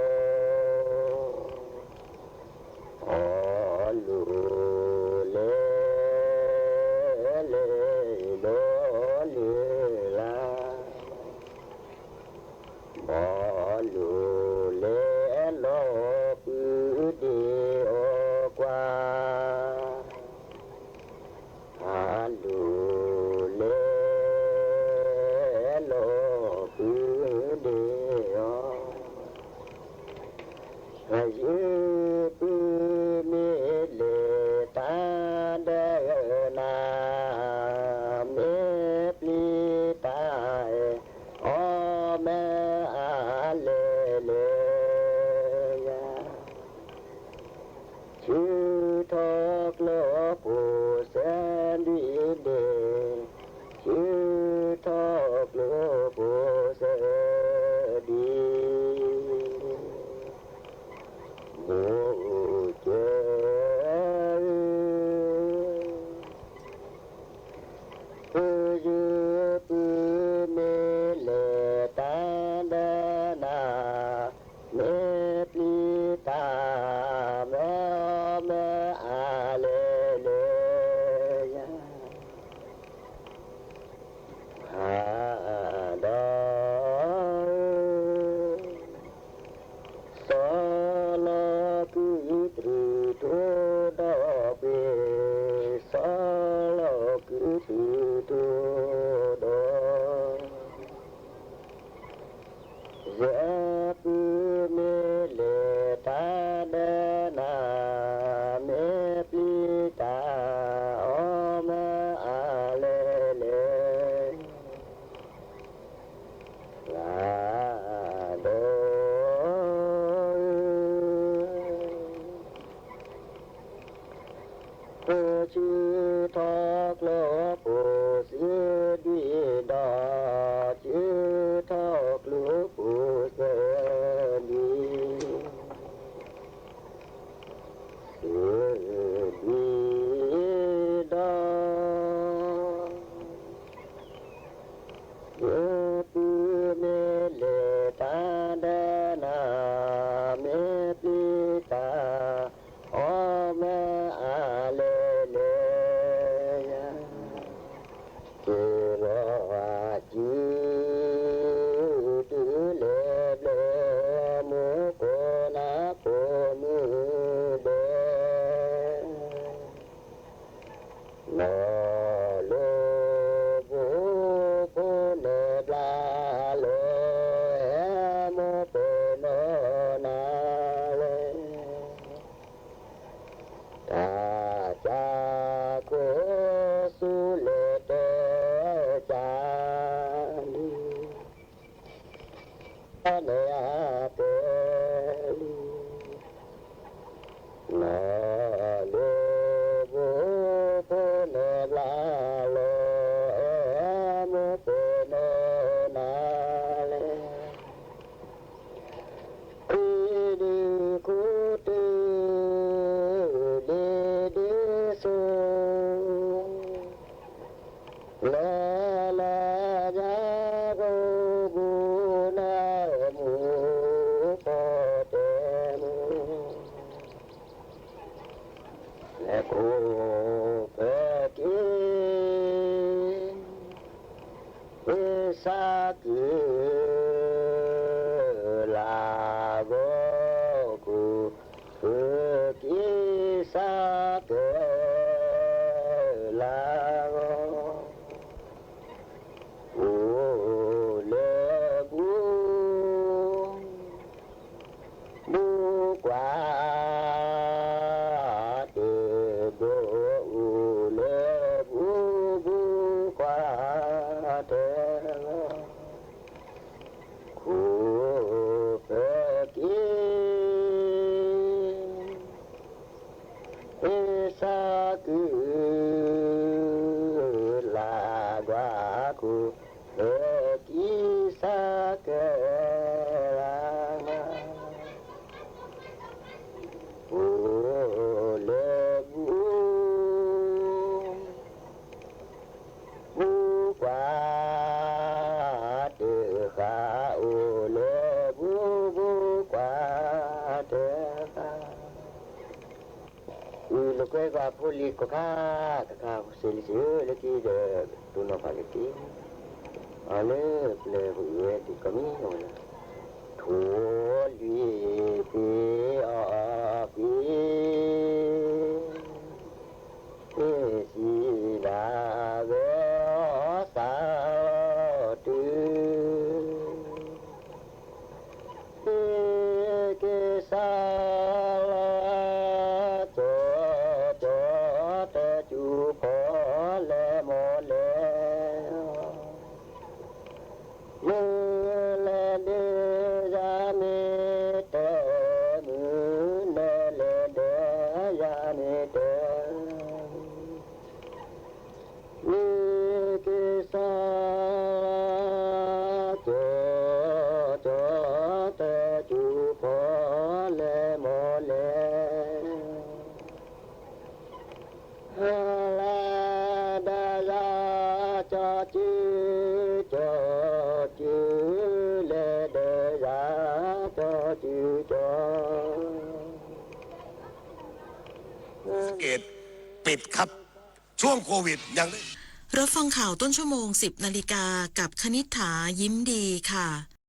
အီလူၤလ့ လ့လီၤလ့လၢ် ဘီလူၤလ့လီၤပုၢ်ဒ့အီၣ်ကွၢ် အီလူၤလ့ လီၤ ဒုၣ်ဒဲး ဆူထီၣ်ကျိပိာ်စၢၤဒ် မိၢ်ကၢ ပယုၢ်ပုၢ်မ့ၢ်လဲၤတၢ်ဒီးနၤ, မ့ၢ်ပျံၤတၢ်မၤအီၣ်မၤအါလဲၣ်လဲၣ် ယၤ ဟးဒီး စီၤလီၤကုတြူၢ်ထူဒီးပှ့ၤ, စီၤလီၤကုတြူၢ်ထူဒီး ယပုၢ်မ့ၢ်လဲၤတၢ်ဒီးနၤ, မ့ၢ်ပျံၤတၢ်အီၣ်မၤအါလဲၣ်လဲၣ် လၢဒီး ပဆူထီၣ်ကျိပိာ်စၢၤဒ်ဒီး, ဆူထီၣ်ကျိပိာ်စၢၤဒ် စၢၤဒ်ဒီး ယပုၢ်မ့ၢ်လဲၤတၢ်ဒီးနၤ, မ့ၢ်ပျံၤတၢ်အီၣ်မၤအါလဲၣ်လဲၣ် ယၤ က့ၤလီၤအစု တုၤလဲၤဘျၢ မိၢ်ကိးနၤကိးမုၢ်ဒဲး နီၢ်လၢဘိဖိန့ၣ်ဘျါလီၤ ဟဲမိၢ်ပနီၢ်နၤလဲၣ် တၢ်ကၢ်ခိၣ်ဆူလဲၤတဲကၢ်လံ တၢ်န့ၣ်အတဲလံ နီၢ်လၢဘိဖိန့ၣ်ဘျါလီၤ ဟဲမိၢ်ပနီၢ်နၤလဲၣ် ခွံဒုခိၣ်တုၤ လ့ဒုစိ လဲၤလၢညါ ကိးဘုနၢမူ ပီၣ်တဲမူ လဲၤခိၣ်ဖၢက့ၤ က့ၤဆါက့ၤ လၢဂီၤ ခိၣ်ဖၢက့ၤဆါက့ၤ လၢဂီၤ အိၣ်လၢဘူ ဘူကွၢ်တဘိ အိၣ်လၢဘူ ဘူကွၢ်တဘိ ခိၣ်ဖၢက့ၤ က့ၤဆါက့ၤ လၢဂီၤ ခိၣ်ဖၢက့ၤဆါက့ၤ လၢဂီၤ အိၣ်လၢဘူ ဘူကွၢ်တဃၣ် အိၣ်လၢဘူ ဘူကွၢ်တဃၣ် အုၣ်လၢကွဲကွၢ်ဖိလံၤကိးခါ တခါစ့လံစ့ဧၢ လၢခံဒီး တိၢ်နီၣ်ဖးလၢက့ၤ အလၢပျဲၢ်ပှဲၤဝဲဒ်ကီးမံၤဝဲလၢ ထိၣ်လွံၢ်သ့ၣ်အီၣ်သ့ၣ် သ့ၣ်စံးဒၣ်ဝဲအီၤ စးလီၤတုၤ က့ၤစးလီၤ ကၠီကၠီ တစူၤဖီလဲၣ်မိၢ်လဲၣ် မုၢ်လဲၤဒဲးယၤ မ့ၢ်တဲမုၢ်နလဲၤဒဲးယၤ ကၠီကၠူ, ကၠီကၠူ, လဲၤဒီးယၤ, ကၠီကၠူကၠီ. เกตปิดครับ ช่วงโควิดยังได้ รับฟังข่าวต้นชั่วโมง สิบนาฬิกา กับคณิษฐา ยิ้มดีค่ะ